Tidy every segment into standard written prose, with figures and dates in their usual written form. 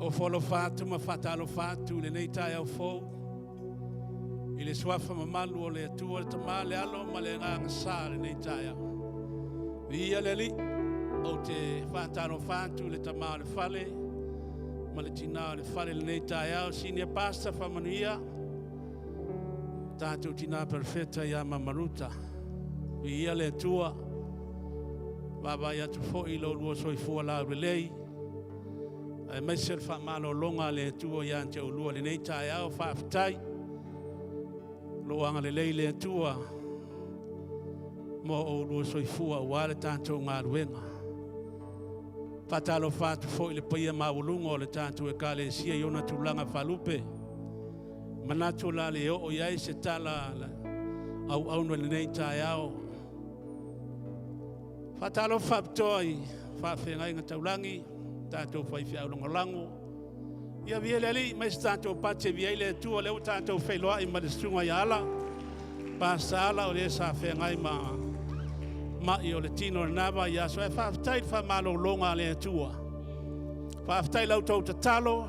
Ofo alofa atu ma faatalofa atu i lenei taeao fou i le suafa mamalu o le Atua le Tama, le Alo ma le Agaga Sa i lenei taeao. Viia le Alii, ou te faatalofa atu i le tama o le fale ma le tina o le fale i lenei taeao. Senior Pastor Faamanuia, tatou tina perofeta ia Mamaruta. Viia le Atua, vaavaai atu foi i lo oulua soifua laulelei, aemaise o le faamalologa a le Atua ia te oulua i lenei taeao. Faafetai, o lo o agalelei le Atua mo oulua soifua aua le tatou galuega. Faatalofa atu foi i le paia maualuga o le tatou Ekalesia i ona tulaga faalupe. Manatu o le a le oo i ai se tala auauna i lenei taeao. Faatalofa faapitoa i faafeagaiga taulagi, tatou faifeau lagolago. Ia viia le Alii, mai se tatou pati e viia ai le Atua, lea ua tatou feiloai ma le susuga ia Ala, Pastor Ala, o le sa feagai ma mai o le tino o lena vaiaso. Ae faafetai i le faamalologa a le Atua. Faafetai i la outou tatalo,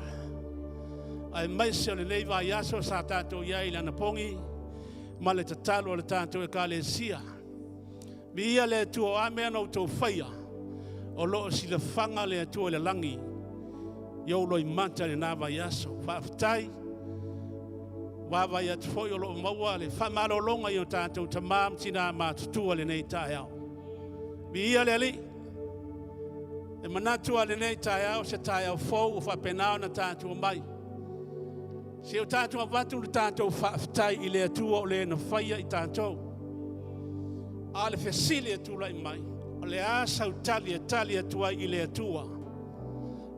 aemaise o lenei vaiaso sa tatou i ai i le anapogi ma le tatalo a le tatou Ekalesia. Viia le Atua, o a mea na outou faia, o lo o silafaga le Atua i le lagi i ou loimata i lena vaiaso. Faafetai, vaavaai atu foi o lo o maua le faamalologa i o tatou tama ma tina matutua i lenei taeao. Viia le Alii, e manatu lava lenei taeao, se taeao fou ua faapena ona tatou omai. Se o tatou avatu le tatou faafetai i le Atua o le na faia i tatou. A o le fesili e tulai mai, o le a sau tali e tali atu ai i le Atua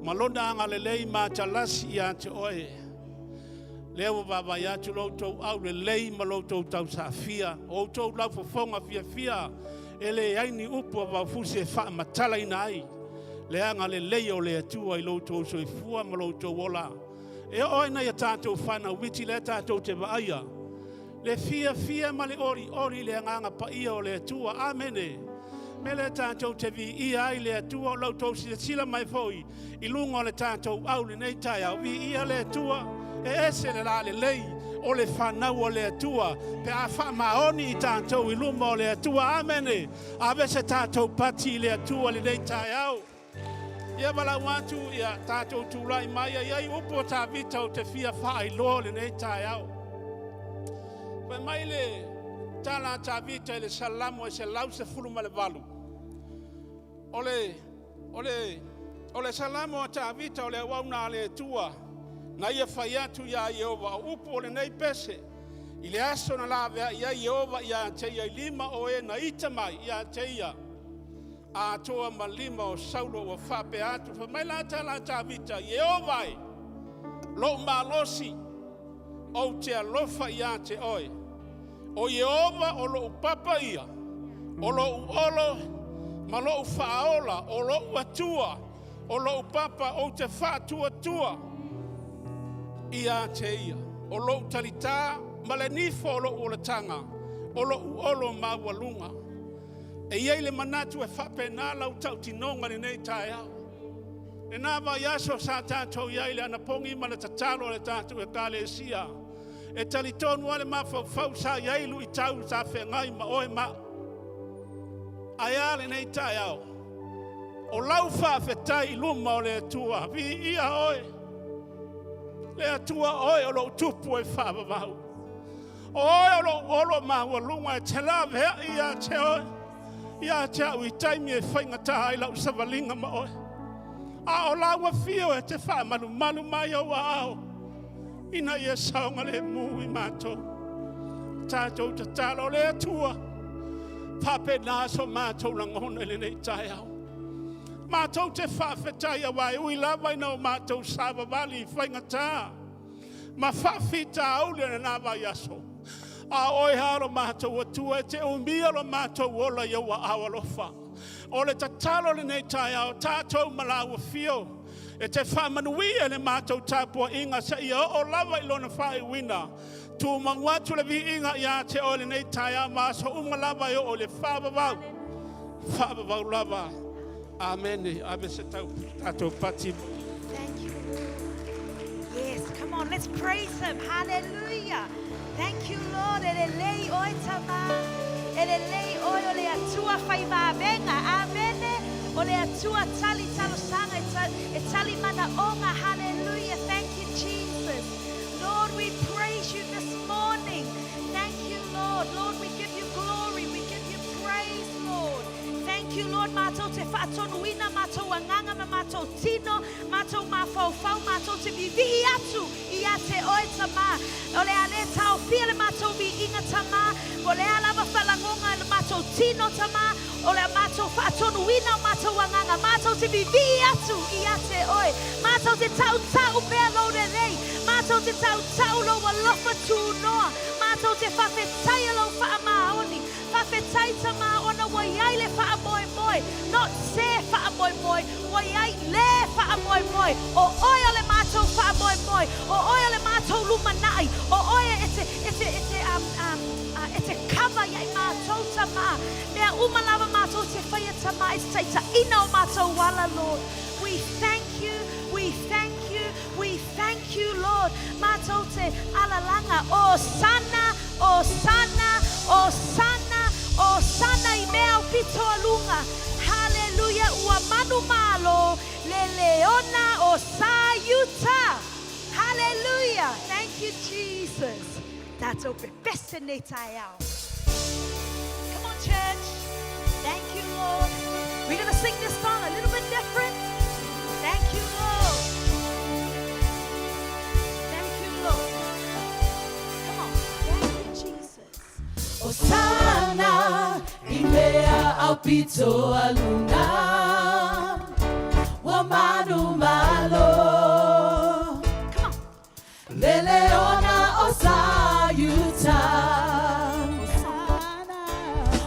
ma lona agalelei matalasi ia te oe? Lea ua vaavaai atu lo outou aulelei ma lo outou tausaafia, o outou laufofoga fiafia, e leai ni upu a Vaufusi e faamatalaina ai le agalelei o le Atua i lo outou soifua ma lo outou ola. E oo ai nai a tatou fanau iti lea tatou te vaaia le fiafia ma le olioli i le agaga paia o le Atua. Amene. Me lea tatou te viia ai le Atua, o la outou silasila mai foi i luga o le tatou au lenei taeao. Viia le Atua, e ese le lalelei o le fanau o le Atua pe a faamaoni i tatou i luma o le Atua. Amene. Ave se tatou pati i le Atua lenei taeao. Ia valaau atu ia tatou tulai mai ai ai upu o Tavita ou te fia faailoa lenei taeao. Fai mai le tala a Tavita i le Salamo e 118. O le, o le, o le Salamo a Tavita o le auauna a le Atua, na ia fai atu iā Ieova o upu o lenei pese, i le aso na laveai ai Ieova iā te ia i lima o e na ita mai iā te ia, atoa ma lima o Saulo ua faapea atu, fai mai la tala a Tavita, Ieova e, lou malosi, ou te alofa iā te oe. O Ieova o lou papa ia, o lou olo ma lou faaola, o lou Atua, o lou papa, ou te faatuatua iā te ia. O lou talitā ma le nifo o lou olataga, o lou olo maualuga. E i ai le manatu e faapena lau tautinoga i lenei taeao. Lena vaiaso sa tatou i ai i le anapogi ma le tatalo a le tatou Ekalesia. E talitonu lava le mafaufau sa i ai luitau sa feagai ma oe ma au. Ae a lenei taeao? O lau faafetai i luma o le Atua, viia oe, le Atua oe o lou tupu e faavavau. O oe o lou olo maualuga e te laveai ia te oe, ia te au i taimi e faigata ai lau savaliga ma oe. A o lau afio e te faamalumalu mai ou aao ina ia saogalemu i matou. Tatou tatalo o le Atua, faapena so matou lagona i lenei taeao. Matou te faafetai aua e ui lava ina o matou savavali i faigata ma faafitauli o lena vaiaso. A o oe lava lo matou Atua e te umia lo matou ola i ou aao alofa. O le tatalo lenei taeao, tatou ma lau afio e te faamanuia i le matou tapuaiga seia oo lava i lona faaiuina. Tumau atu le viiga ia te oe lenei taeao ma aso uma lava e oo i le faavavau. Faavavau lava. Amene. Ave se tau, tatou pati. Thank you, Lord. Yes, come on, let's praise him. Hallelujah. Thank you, Lord. E lelei oe tama. E lelei oe o le Atua whai māwenga. Amene. O le Atua tali talosaga e tali manaoga. Hallelujah. Thank you, Jesus. Lord, we praise you this morning. Thank you, Lord. Lord, we give you glory. We give you praise, Lord. Thank you, Lord. Mātou te whaatonuina, mātou anganga ma mātou tino, mātou mafaufau, mātou te vivi'i atu ia te oe tama. O le a le taofia le mātou viiga tama, o le a lava falagoga le mātou tino tama, o le a mātou faatonuina o mātou agaga, mātou te vivi'i atu ia te oe, mātou te tautau pea lou lelei, mātou te tautau lou alofa tunoa, mātou te faafetaia lou faamaoni, faafetai tama ona ua i ai le faamoemoe, not se faamoemoe, ua i ai le faamoemoe, o oe o le mātou faamoemoe, o oe o le mātou lumanai, o oe e te, e te, e te, e te cover ia i mātou tama, mea uma lava mātou te whaia tama, e te taitaina o mātou ala, Lord. We thank you, we thank you, we thank you, Lord. Mātou te alalanga, Osana, Osana, Osana, Osana i mea o pito a lunga. Hallelujah, ua manu malo, le leona o sa Iuta. Hallelujah. Thank you, Jesus. Tātou pepese nei tai ao. Come on, church. Thank you, Lord. We're going to sing this song a little bit different. Thank you, Lord. Thank you, Lord. Come on. Thank you, Jesus. Osana i mea au pito a lunga Ua manu malo Come on. Le leona o sa Iuta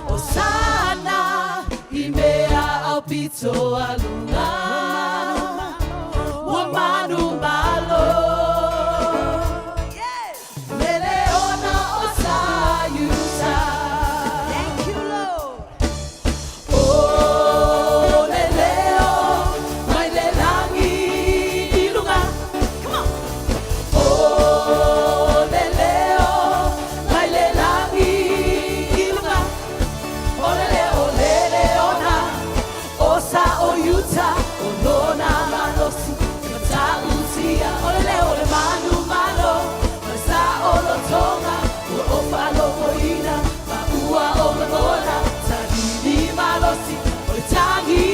Osana i mea au pito a lunga Ua manu malo Yes. Le leona o sa Iuta Thank you, Lord. O le leo mai le lagi i luga Come on. O le leo mai le lagi i luga O le leo le leona o sa o Iuta o lona malosi e matautia O le leo le manu malo ma sa o lotoga ua o faalogoina ma ua o lagona talili malosi o le tagi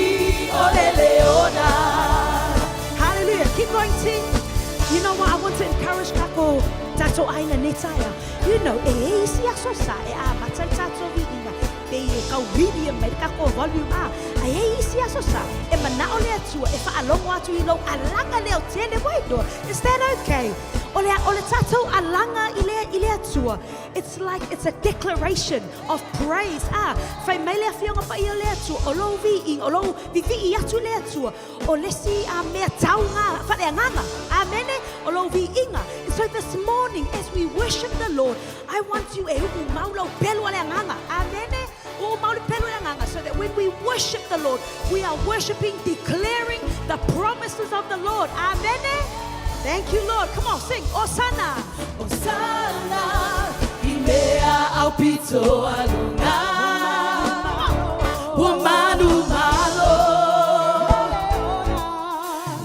o le leona. Hallelujah. Keep going, team. You know what? I want to encourage kako tato aina netaya. You know, e e isi aso sa e a matai tato vi inga. Pe e kau wiri e mai kako volume a. A e isi aso sa e manao le atua e whaalongo atu i lou alaga leo tele waidoa. Is that okay? O le tatou alaga i le Atua. It's like it's a declaration of praise. Ah, fai mai le afioga paia o le Atua. O lou viiga, o lou vivii atu le Atua. O lesi a mea taunga, whaleanganga. Amene, o lou viiga. And so this morning, as we worship the Lord, I want you e uu mau lau pelu a le agaga. Amene. Uu mau le pelu le agaga. So that when we worship the Lord, we are worshiping, declaring the promises of the Lord. Amene. Thank you, Lord. Come on, sing. Osana. Osana i mea au pito a lunga Ua manu malo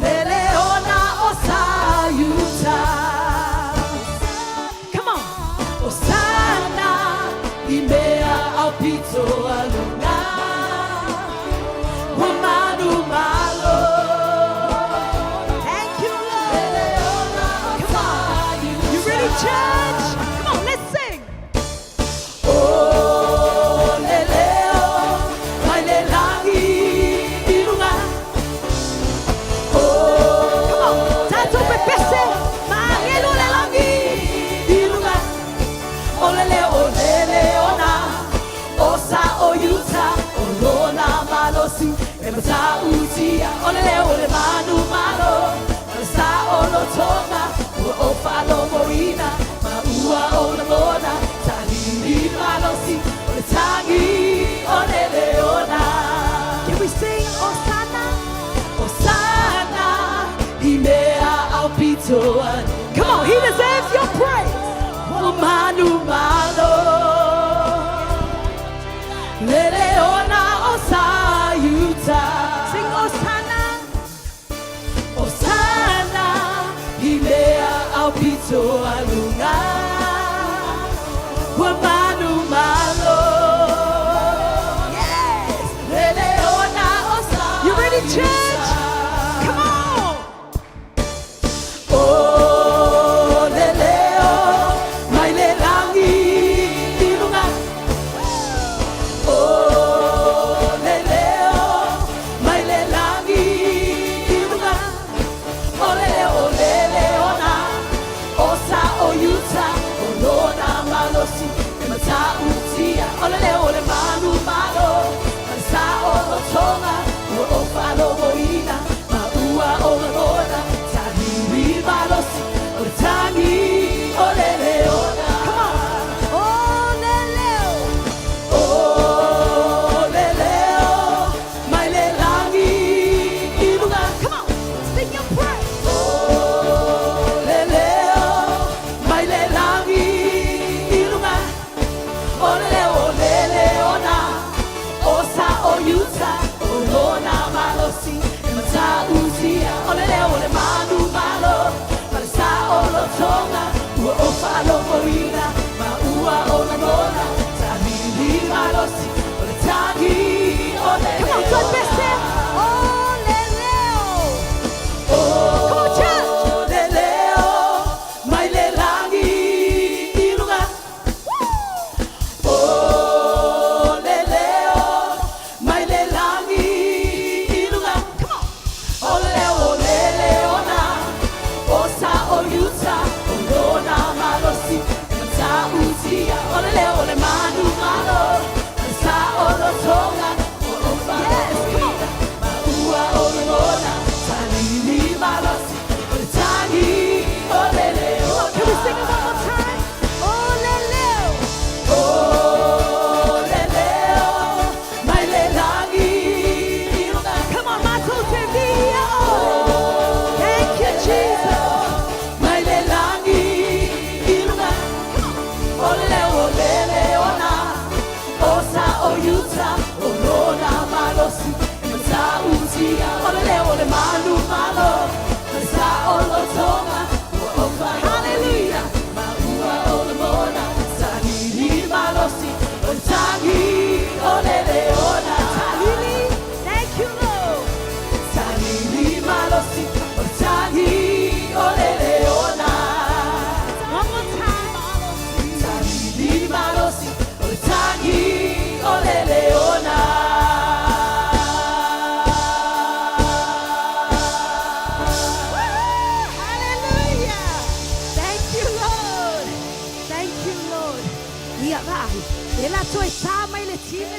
Le leona o sa Iuta Come on. Osana i mea au pito a lunga Ua manu malo Thank you, Le Lord. leona o Come sa on. Iuta You ready, church? Come on, let's sing. O le leo mai le lagi i lunga Come on. Tatou pepese. Maangelo le lagi. I lunga O le leo o le leona O sa o Iuta o lona malosi e matautia O le leo o le manu malo Ma le sa o lotoga ua o faalogoina ma ua o lagona Talili malosi o le tagi o le leona. Can we sing Osana? Osana i mea au pito a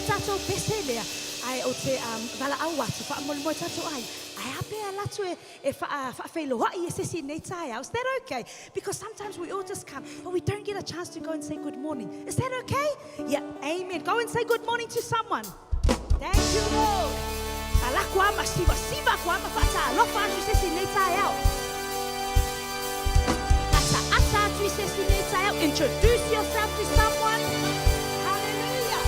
tātou pese lea, ae ou te um, valaau atu, faamolemole tātou ai, ae a pe alu atu e, e wha, whaawheiloai e se isi nei taeao. Is that okay? Because sometimes we all just come, but we don't get a chance to go and say good morning. Is that okay? Yeah, amen. Go and say good morning to someone. Thank you, Lord. Alako ama siva siva ko ama whaatalofa atu se isi nei taeao. Ata ata atu i se isi nei taeao. Introduce yourself to someone. Hallelujah.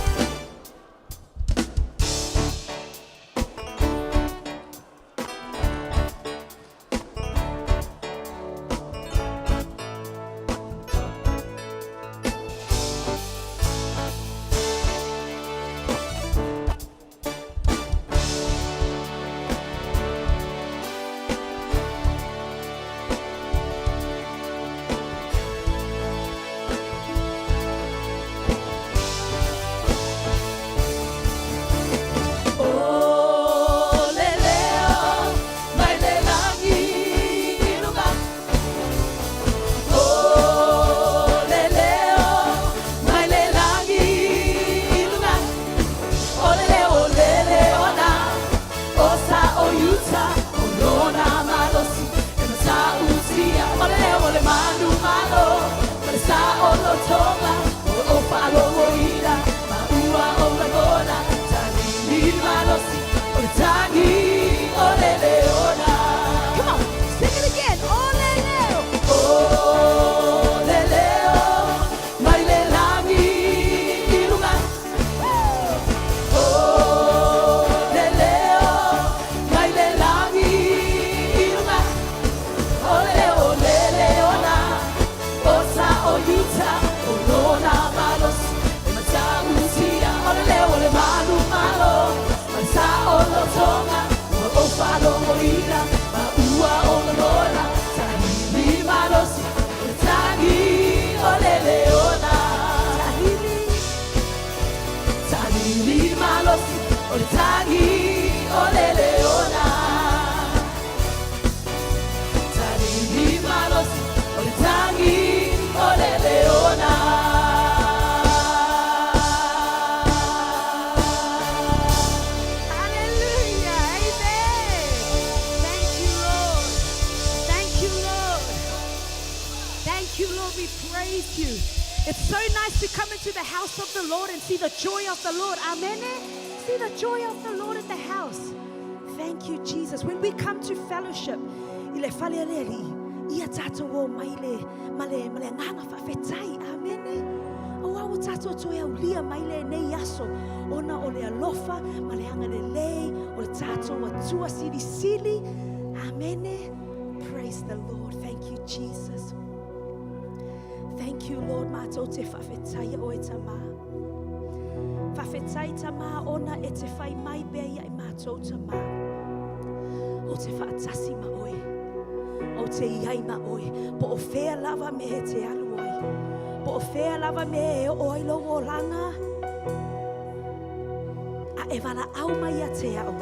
O le leo mai le lagi i luga. O le leo mai le lagi i luga. O le leo o le leona, o sa o Iuta, o lona malosi, e matautia. O le leo o le manu malo, o le sa o lotoga, o o faalogoina, ma ua o lagona, talili malosi, o le tagi o le leona. Come on, sing it again. O le leo. O le leo mai le lagi i luga. O le leo mai le lagi i luga. O le leo o le leona, o sa o Iuta, o lona malosi, e matautia. O le leo o le manu malo, o le sa o lotoga, ua ou faalogoina, ma ua o lagona, talili malosi, o le tagi o le leona. Tahili. Talili malosi, o le tagi o le leona. Talili malosi, o le tagi o le leona. Hallelujah. Amen. Thank you, Lord. Thank you, Lord. Thank you, Lord. We praise you. It's so nice to come into the house of the Lord and see the joy of the Lord. Amen. See the joy of the Lord in the house. Thank you, Jesus. When we come to fellowship, i le fale o le Alii, ia tātou o mai le, ma le, ma le agaga faafetai. Amen. Auā ua tātou toe aulia mai lenei aso. Ona o le alofa, ma le agalelei, o le tātou Atua silisili. Amen. Praise the Lord. Thank you, Jesus. Thank you, Lord. Mātou te faafetai oe Tamā. Faafetai Tamā ona e te fai mai pea ia i mātou Tamā. O te faatasi ma oe. O te iai ma oe. Po o whea lava me he te alu ai. Po o whea lava me e o ai lo o langa. A e valaau mai ia te au.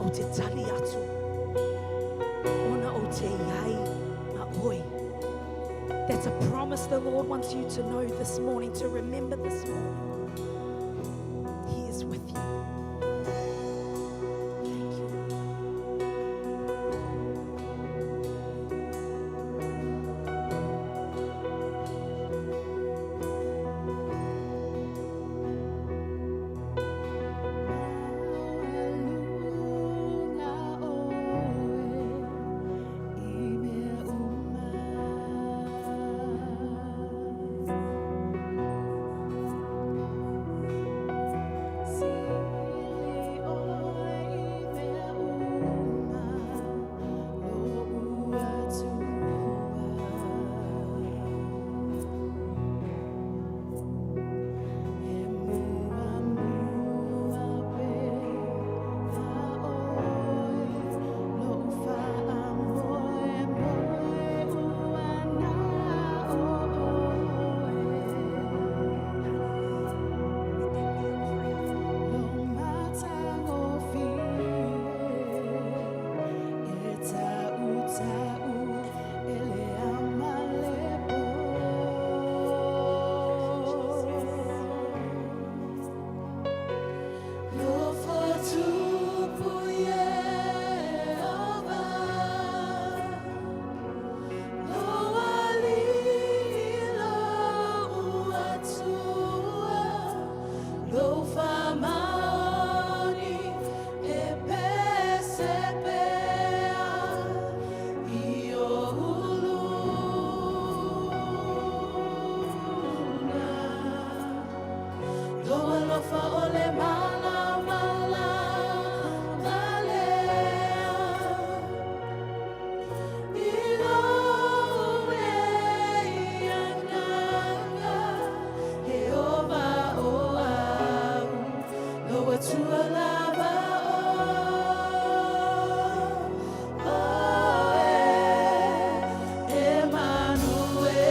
Ou te tali atu. Ona ou te iai ma oe. That's a promise the Lord wants you to know this morning, to remember this morning. He is with you. Thank you. Maualuga oe i mea uma. Si alofa o le malamalama lea. I lou nei agaga, he ova o au, lou Atua lava o oe, Emanuelu.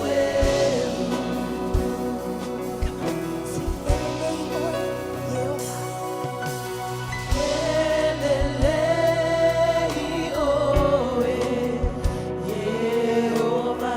Emanuelu. Come on, sing. E lelei oe, Ieova. E lelei oe, Ieova.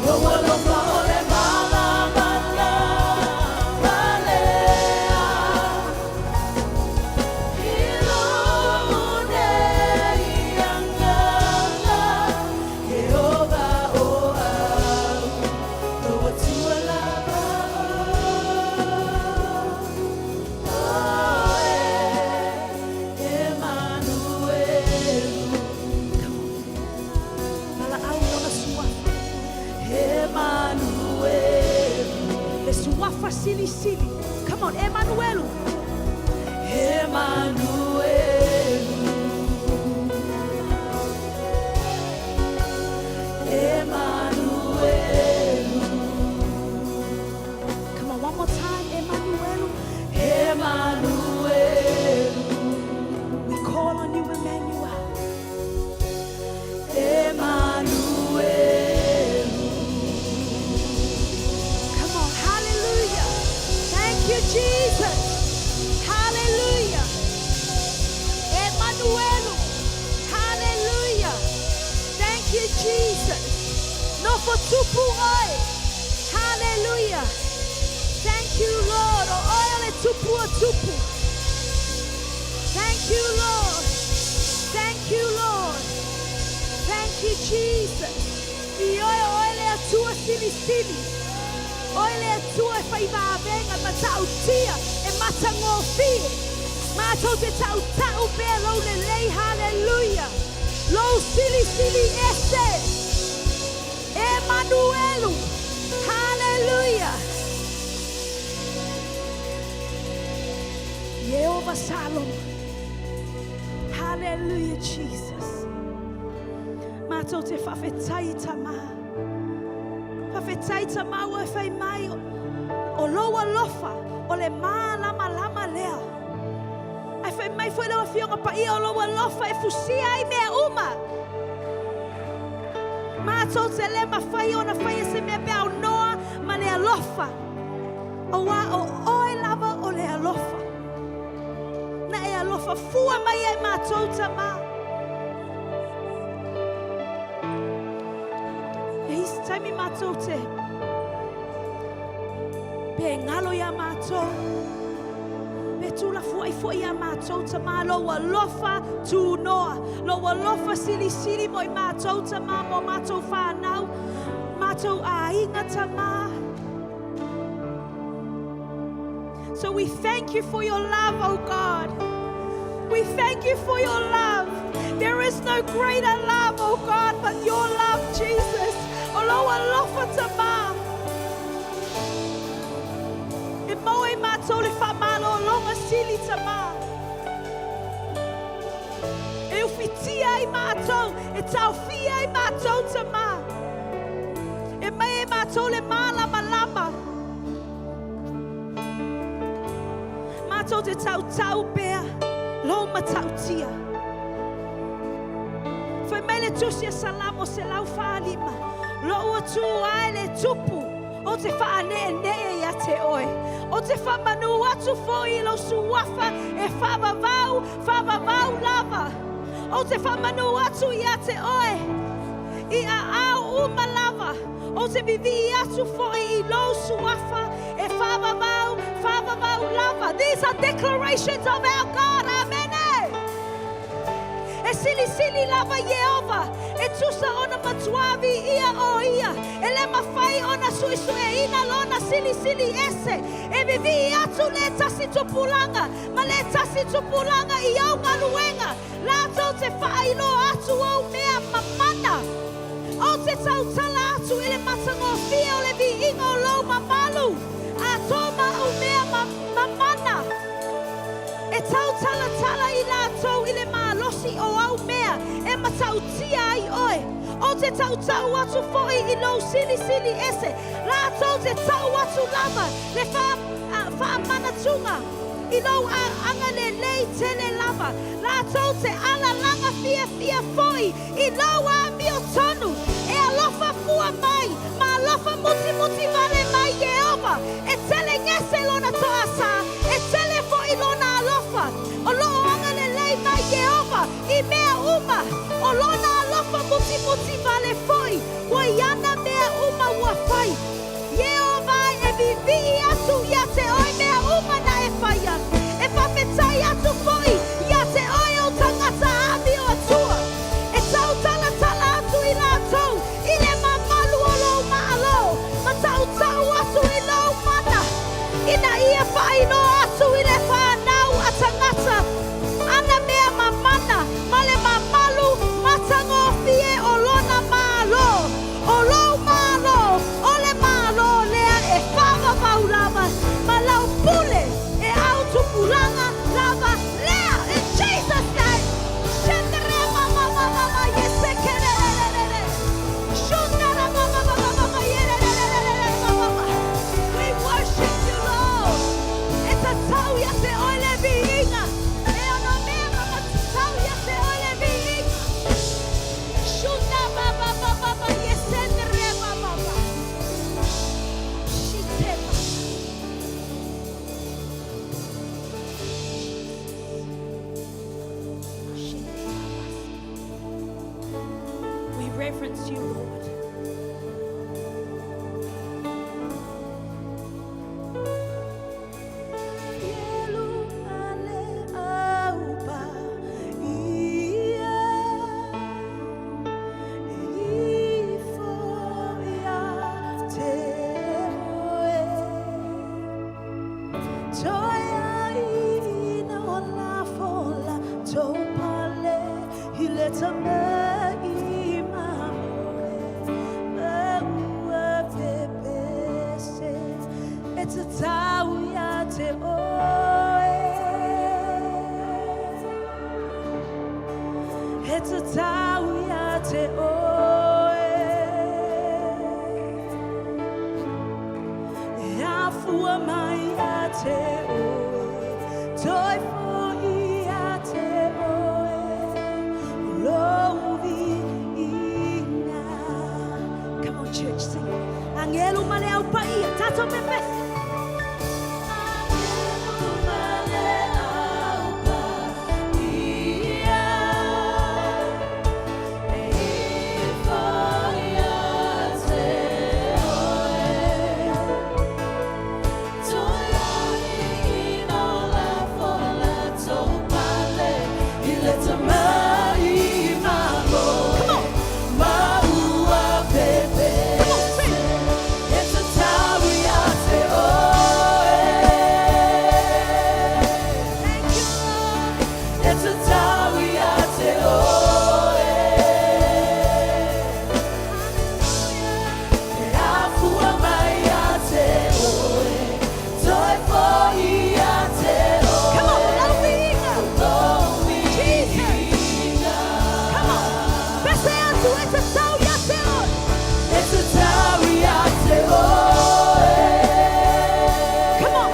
Lou alofa o le malamalama lea I lou nei agaga Ieova o au Lou Atua lava Oe Emanuelu. Valaau i lona suafa. Emanuelu. Le suafa silisili. Come on, Emanuelu. Emanuelu. Emanuelu. Come on, one more time. Emanuelu. Emanuelu. We call on you, Emmanuel. Emanuelu. Come on, hallelujah. Thank you, Jesus. Hallelujah. Emmanuel. Hallelujah. Thank you, Jesus. Nofo tupu oe. Hallelujah. Thank you, Lord. O oe o le tupu o tupu. Thank you, Lord. Thank you, Lord. Thank you, Jesus. I oe o oe le Atua silisili. Oe le Atua e fai vavega matautia e matagofie. Matou te tautau pea lou lelei, hallelujah. Lou silisili ese. Emanuelu. Hallelujah. Jehovah Shalom. Hallelujah, Jesus. Matou te faafetai Tama. Faafetai Tama ua e fai mai o lou alofa o le malamalama lea. Ae fai mai foi lau afioga paia o lou alofa e fusia ai mea uma. Matou te le mafai ona faia se mea pe aunoa ma le alofa. Auā o oe lava o le alofa. Na e alofa fua mai ai matou Tama. E isi taimi matou te pe galo iā matou. Pe tuulafoai foi iā matou Tama lou alofa tunoa. Lou alofa silisili mo i matou Tama mo matou whānau. Matou aiga Tama. So we thank you for your love, oh God. We thank you for your love. There is no greater love, oh God, but your love, Jesus. O lou alofa Tama. E maua e matou le faamalologa sili Tama. E ufitia ai matou, e taofia ai matou Tama. E mai e matou le malamalama. Matou te tautau pea, lou matautia. Fai mai le tusi a Salamo 145. Lou Atua e le tupu ou te faaneenee ia te oe. Ou te faamanu atu foi i lou suafa e faavavau, faavavau lava. Ou te faamanu atu ia te oe. I aao uma lava. Ou te vivii atu foi i lou suafa e faavavau, faavavau lava. These are declarations of our God. Amen. E silisili lava Ieova, e tusa ona matuā viia o ia, e le mafai ona suesueina lona silisili ese, e vivii atu le tasi tupulaga, ma le tasi tupulaga i au galuega, latou te faailoa atu au mea mamana. Ou te tautala atu i le matagofie o le viiga o lou mamalu, atoa ma au mea mamana. E tautalatala i latou i le malosi o au mea e matautia ai oe. Ou te tautau atu foi i lou silisili ese. Latou te tau atu lava le faamanatuga i lou agalelei tele lava. Latou te alalaga fiafia foi i lou amiotonu. E alofa fua mai ma alofa mutimuti vale mai Ieova. E tele gese lona toasā, e tele foi lona alofa. O loo agalelei mai Ieova i mea uma. O lona alofa mutimuti vale foi. Ua i ana mea uma ua tatau ia te oe. E tatau ia te oe. E afua mai ia te oe. Toe foi ia te oe. O lou viiga. Come on, church, sing. Agelu ma le Au Paia, tatou pepesi. Agelu ma le Au Paia. E ifo ia te oe. Toe li'ina o lafo a latou pale i le Tamāiimalo. Come on. Ma ua pepese. Come on, sing. E tatau ia te oe. Thank you, Lord. E tatau ia te oe. E afua mai ia te oe. Toe foi ia te oe. Come on, lau viiga. Lou Jesus. viiga. Come on. Pese atu e tatau ia te oe. E tatau ia te oe. Come on.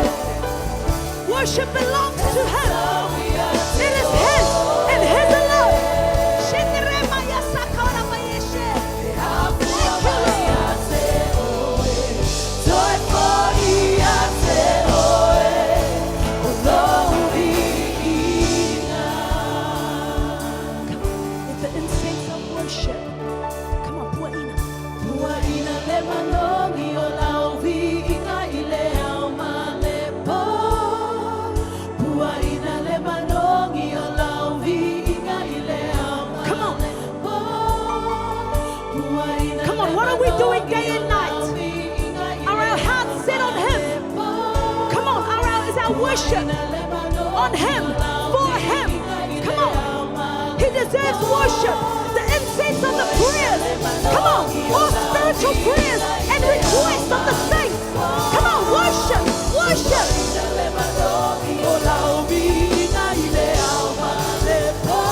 Worship belongs to Him. It is His and His alone. Shenderema ya sakara ma yeshe. Thank you, Lord. Toe foi ia te oe. O lou viiga. Come on. Let the incense of worship. Come on, puaina. Puaina le manogi o lau viiga i le ao ma le pō. Puaina le manogi o lau viiga i le ao ma Come on. le pō. Puaina Come on, what are we doing day and night? Are our hearts set on Him? Come on, is our worship on Him, for Him? Come on. He deserves worship. The incense of the prayers. Come on, all spiritual prayers and requests of the saints. Come on, worship, worship. Le manogi o lau viiga i le ao ma le pō.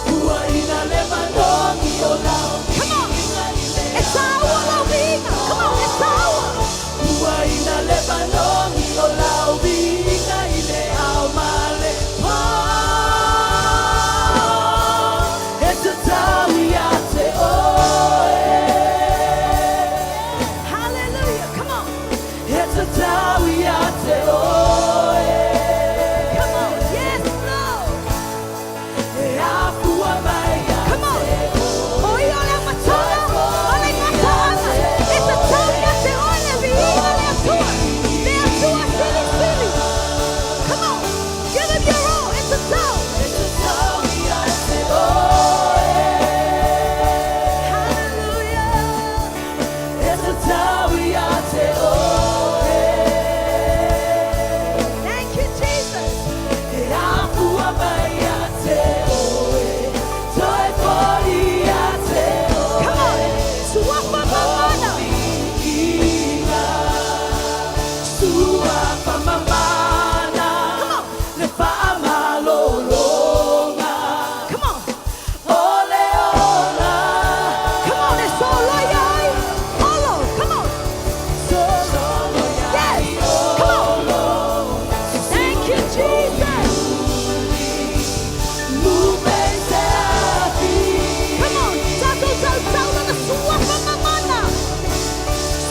Puaina le manogi o lau Come on. It's our viiga. Come on, it's our. Puaina le manogi o lau viiga i le ao ma le pō. E tatau ia te oe. Hallelujah. Come on. E tatau ia te oe. Come on. Yes, Lord. E afua mai ia Come on. O ia o le amataga, o le gataaga. E tatau ia te oe le viiga le Atua. Le Atua silisili. Come on. Give Him your all. E tatau. E tatau ia te oe. Hallelujah. E tatau ia te oe. Thank you, Jesus. E afua mai ia te oe. Toe foi ia te oe. Come on. Suafa mamana. Viiga. Suafa mamana. Come on. Le faamalologa. Come on. O le ola. Come on. E solo ia ai. Olo. Come on. Solo ia Yes. Come on. Thank you, Jesus. Mupese afi. Come on. Tatou tautau lana suafa mamana.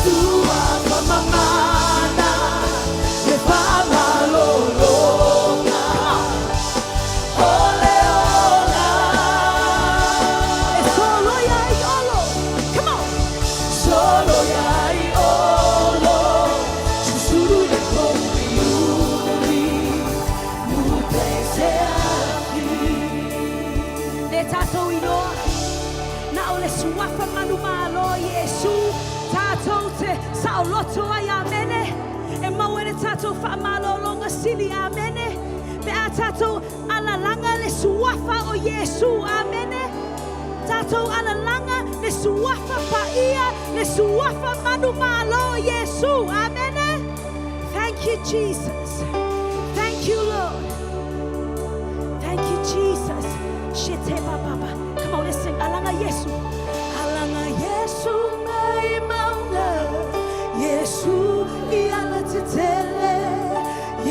Suafa mamana. Le faamalologa. Come on. O le ola. E solo ia ai olo. Come on. Solo ia i olo. Susulu le pouliuli. Mupese afi. Le tatou iloa. Na o le suafa manumalo Iesu. Tatou te saoloto ai amene. E maua le tatou faamalologa sili amene. Pe a tatou alalaga le suafa o Iesu amene. Tatou alalaga le suafa paia, le suafa manumalo Iesu amene. you, Jesus. Thank you, Lord. Thank you, Jesus. Shete ba ba ba. Come on, let's sing. Alanga Yesu. Alanga Yesu mai maunga. Yesu i ala tetele.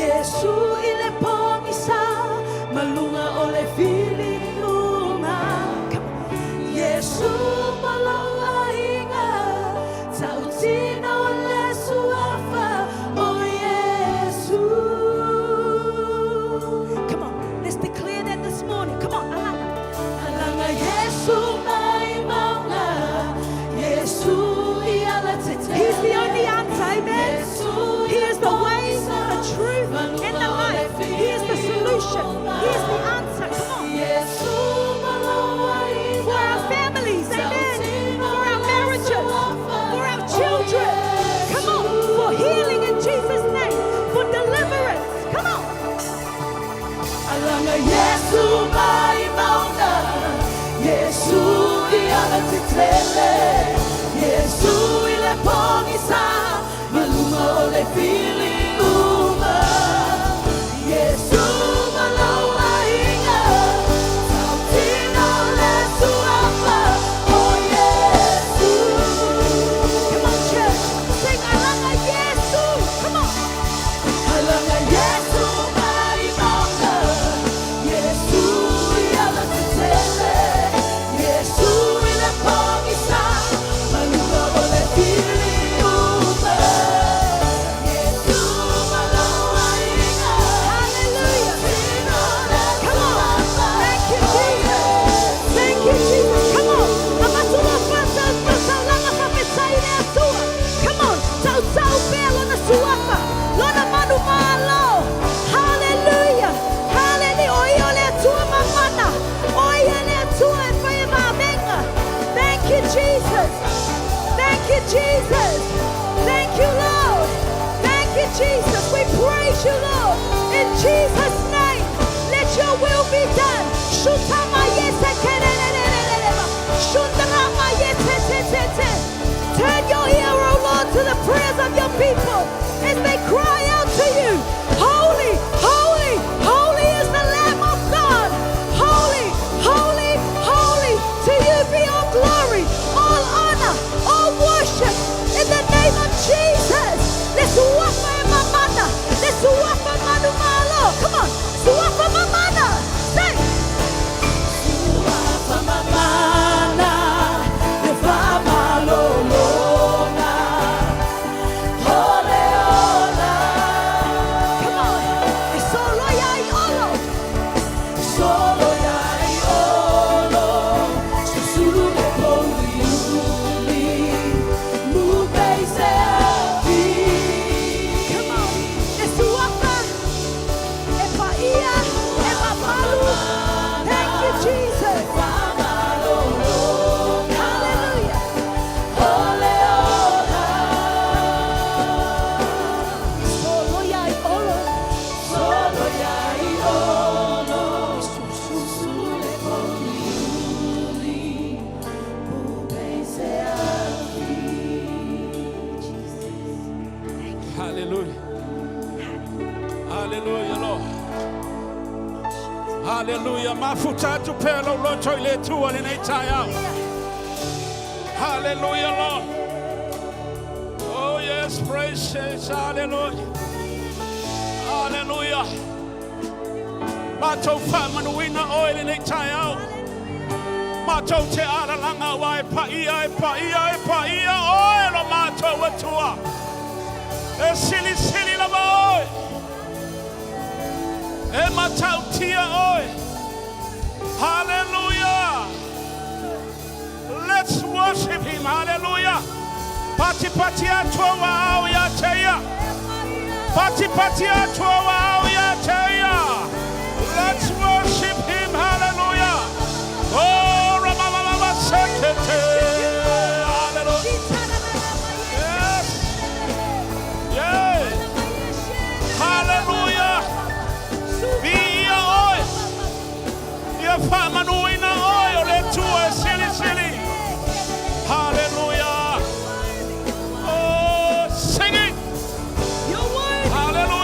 Yesu i le pogisa. Malunga o le fili uma. Come on. Yesu malau aiga. Tautina o le suafa. O Yesu. Come on. Let's declare that this morning. Come on, Alanga. Alanga Yesu mai maunga. Yesu i ala tetele. He's the only answer. Amen. He is the way, the truth, and the life. He is the solution. He is the answer. Come on. For our families, amen. For our marriages, for our children. Come on. For healing in Jesus' name. For deliverance. Come on. Alanga Yesu mai maunga. Yesu i ala tetele. Yesu i le pogisa. Malunga o le fili uma. Yesu malau aiga. Tautina o le suafa. O Yesu. Come on, church. Sing Alanga Yesu. Come on. Alanga Yesu mai maunga. Yesu i ala tetele. Yesu i le pogisa. Malunga o le fili uma. Yesu malau aiga. Hallelujah. Tautina o le Come on. suafa. Thank you, Jesus. Thank you, Jesus. Come on. Amatula fasa taulanga fafetai le Atua. Come on. Tau tau pea lona suafa. Lona manu malo. Hallelujah. Hallelujah. O ia o le Atua mamana. O ia le Atua e whai e vāmenga. Thank you, Jesus. Thank you, Jesus. Thank you, Lord. Thank you, Jesus. We praise you, Lord. In Jesus' name, let your will be done. Shutama yese kererererereba. Shundarama yete te te te. Turn your ear, O Lord, to the prayers of your people as they cry out to you. Holy, holy, holy is the Lamb of God. Holy, holy, holy. To you be all glory, all honor, all worship. In the name of Jesus. Let's wafa e mamana. Let's wafa manu malo. Come on. Suafa mamana. Sing. Suafa mamana, le faamalologa. Ole ola. Come on. E solo ia i olo. Solo ia i olo, susulu le pouliuli, mupei se afi. Come on. E suafa. E paia. E mamalu. Thank you, Jesus. Hallelujah. Ole ola. Solo ia i olo. Solo ia i olo, susulu le pouliuli, mupei se afi. Hallelujah. Hallelujah, Lord. Hallelujah. Mafuta atu pea lau loto i le Atua lenei taeao. Hallelujah, Lord. Oh, yes, praise yes, hallelujah. Hallelujah. Matou faamanuina oe lenei taeao. Matou te alalanga wa e paia, e paia, e paia oe lo matou Atua. E sili sili lava oe. E matautia oe. Hallelujah. Let's worship him. Hallelujah. Pati pati atua wa au ya teia. Pati pati atua wa au ya teia. Let's worship him. Hallelujah. Oh, Ramamama Sekete. Hallelujah. Yes. Yeah. Hallelujah. Viia oe. Ia faamanuina oe o le Atua e sili sili. Hallelujah. Oh, sing it. You're worthy. Hallelujah.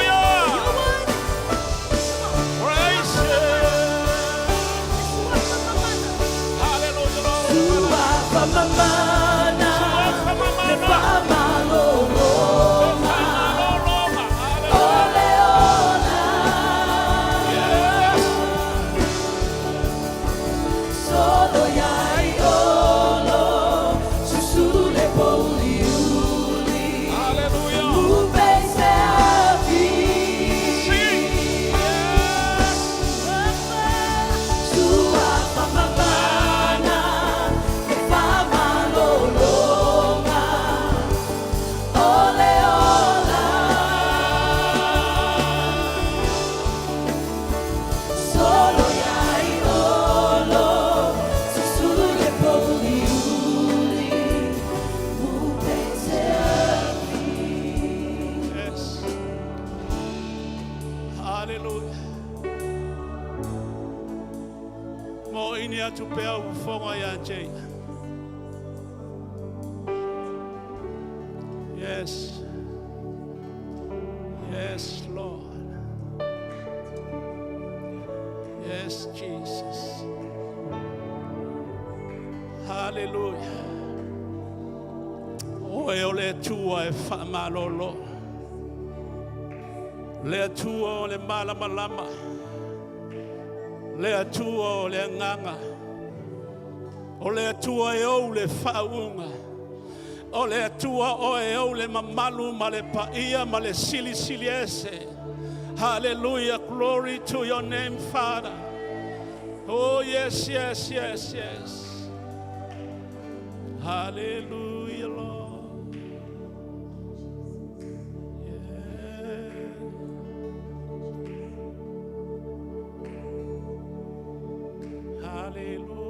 Tuini atu pea ou fofoga ia te ia. Yes. Yes, Lord. Yes, Jesus. Hallelujah. Oe o le Atua e faamalolo. Le Atua o le malamalama. Le Atua o le agaga. O le Atua e ou le faauuga. O le Atua oe e ou le mamalu ma le paia ma le silisili ese. Hallelujah. Glory to your name, Father. Oh, yes, yes, yes, yes. Hallelujah, Lord. Yeah. Hallelujah.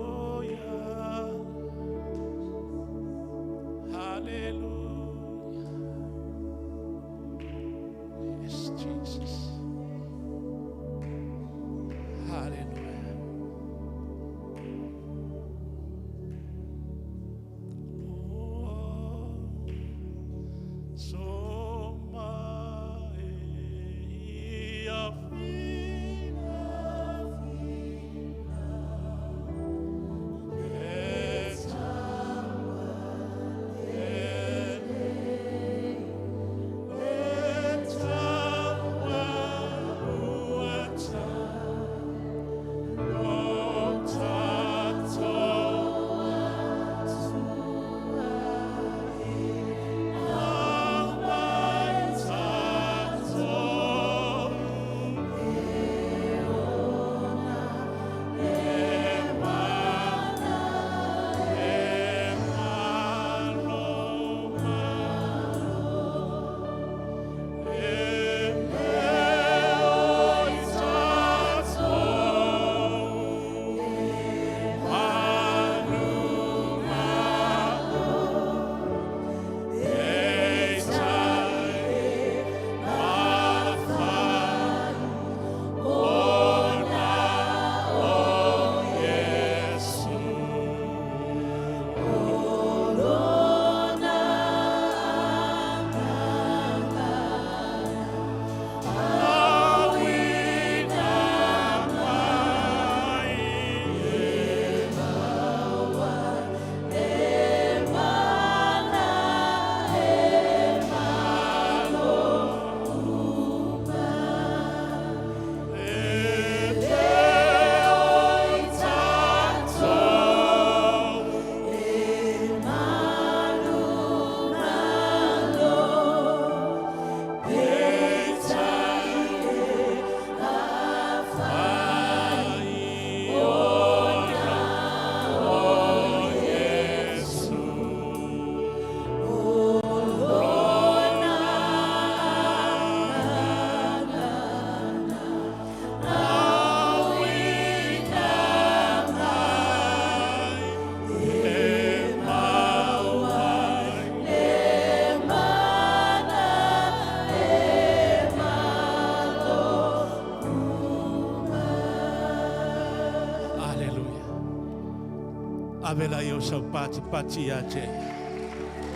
Hallelujah. Yes, Jesus. Hallelujah. Oh, so my Hallelujah. Ave la io sau pati pati ia te.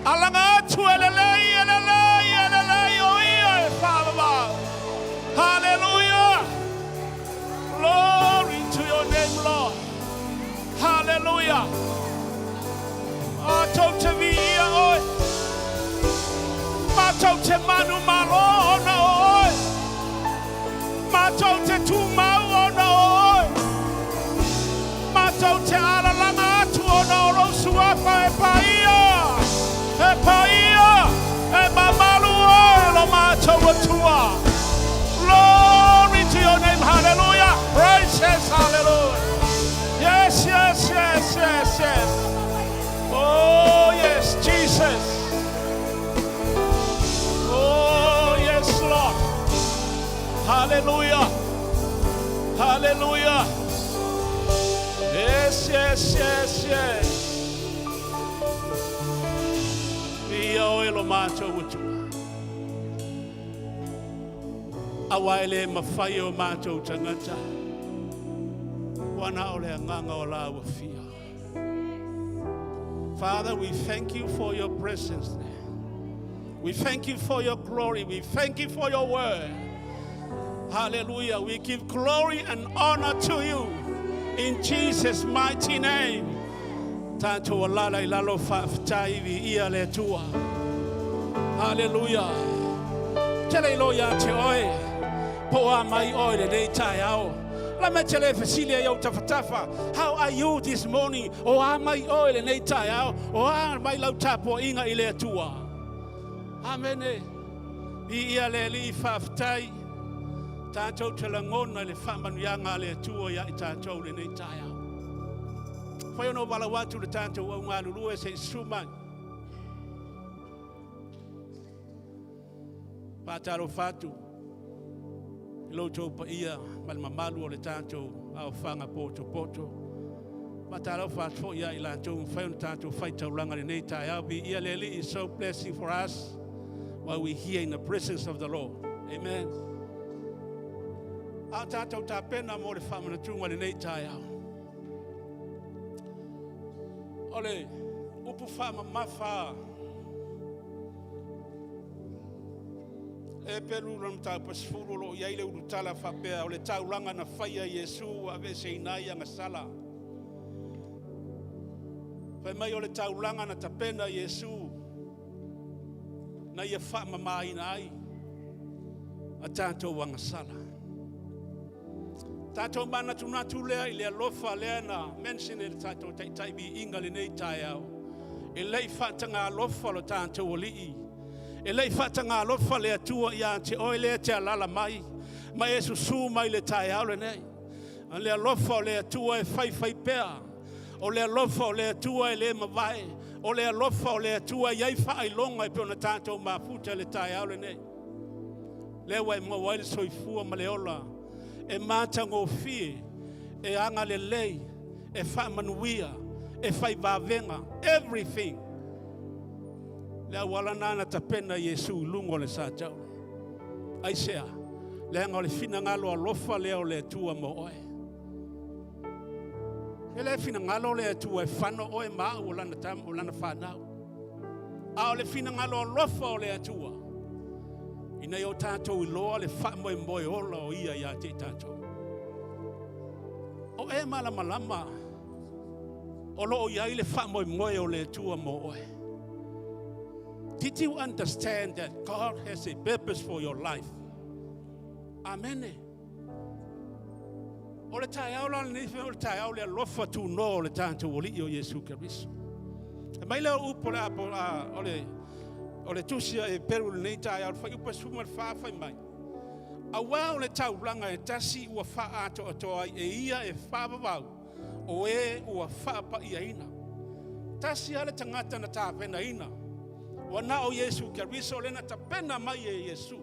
Alaga atu e lelei, e lelei, e lelei, o ia e whaavavau. Hallelujah. Glory to your name, Lord. Hallelujah. Matou te viia oe. Matou te manumalo ona o oe. Matou te tumau ona o oe. Matou te alalaga atu ona o lou suafa e paia. E paia. E mamalu oe lo matou Atua. Glory to your name. Hallelujah. Praises. Hallelujah. Yes, yes, yes, yes, yes. Oh, yes, Jesus. Oh, yes, Lord. Hallelujah. Hallelujah. Yes, yes, yes, yes. Ia oe lo matou Atua. Aua e le mafai o matou tagata. Ua na o le agaga o la ua fia. Father, we thank you for your presence. We thank you for your glory. We thank you for your word. Hallelujah. We give glory and honor to you in Jesus' mighty name. Tātou alala i lalo faafetai viia le Atua. Hallelujah. Tele ilo ia te oe. Po a mai oe lenei taeao. La me tele fesili ai au tafatafa. How are you this morning? O a mai oe lenei taeao. O a mai lau tapuaiga i le Atua. Amene. Viia le Alii faafetai. Tātou te lagona i le faamanuiaga a le Atua ia i tātou lenei taeao. Fai ona o valaau atu le tātou au galulue se i susu mai. Faatalofa atu i lo outou paia ma le mamalu o le tātou aofaga potopoto. Faatalofa atu foi ia i latou mafai ona tātou faitaulaga lenei taeao. Viia le Alii is so blessing for us while we here in the presence of the Lord. Amen. A tātou tapena mo le faamanatuga lenei taeao. O le upu faamamafa e pelu lona mataupu 10 o lo o i ai le ulutala faapea o le taulaga na faia Iesu ua aveeseina ai agasala. Fai mai o le taulaga na tapena Iesu na ia faamamaina ai a tātou agasala. Tātou manatunatu lea i le alofa lea na mention e le tātou taitai viiga lenei taeao. E lei faatagalofa lo tātou alii. E lei faatagalofa le Atua ia te oe lea te alala mai. Ma e susu mai le taeao lenei. A le alofa o le Atua e faifai pea. O le alofa o le Atua e le mavae. O le alofa o le Atua e i ai faailoga e pei ona tātou mafuta le taeao lenei. Lea ua e maua ai le soifua ma le ola e matagofie, e agalelei, e faamanuia, e faivavega, everything. Le auala nā na tapena Iesu i luga o le sataula. Aisea, leaga o le finagalo alofa lea o le Atua mo oe. E le finagalo le Atua e fano oe ma au o lana tam, o lana whanau. A o le finagalo alofa o le Atua. Ina ia o tātou iloa le faamoemoe ola o ia ia te i tātou. O e malamalama o lo o i ai le faamoemoe o le Atua mo oe. Did you understand that God has a purpose for your life? Amen. O le taeao la lenei o le taeao le alofa tūnoa o le tātou alii o Iesu Keriso. E mai lea o upu o le apo, a, o le tusi a Eperu lenei taeao, le fuaiupu 14 fai mai. Auā o le taulaga e tasi ua faaatoatoa ai e ia e faavavau o e ua faapaiaina. Tasi a le tagata na tapenaina. Ua na o Iesu Keriso le na tapena mai e Iesu.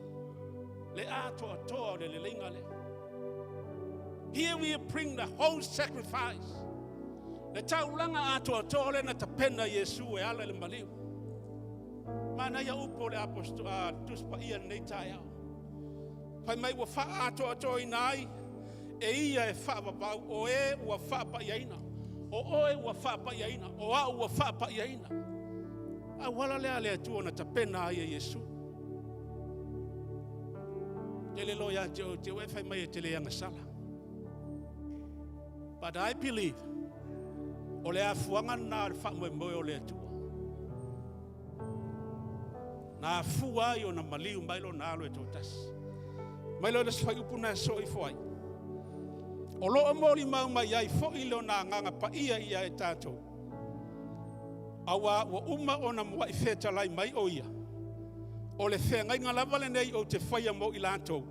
Le atoatoa o le leleiga lea. Here we bring the whole sacrifice. Le taulaga atoatoa le na tapena Iesu e ala i le maliu. Mana ia upu o le aposto a Tusi Paia lenei taeao. Fai mai ua faaatoatoaina ai e ia e faavavau o e ua faapaiaina. O oe ua faapaiaina. O au ua faapaiaina. Auala lea le Atua na tapena ai e Iesu. Te le lo ia te o te ue fai mai e te le agasala. But I believe o le afuaga na o le faamoemoe o le Atua. Na afua ai o na maliu mai lo na alo e tōtasi. Mai lo le fuaiupu na so i foai. O lo o moli mau mai ai fo i lo na nganga pa ia ia e tātou. Auā ua uma ona mua'i fetalai mai o ia. O le feagaiga lava lenei ou te faia mo i latou.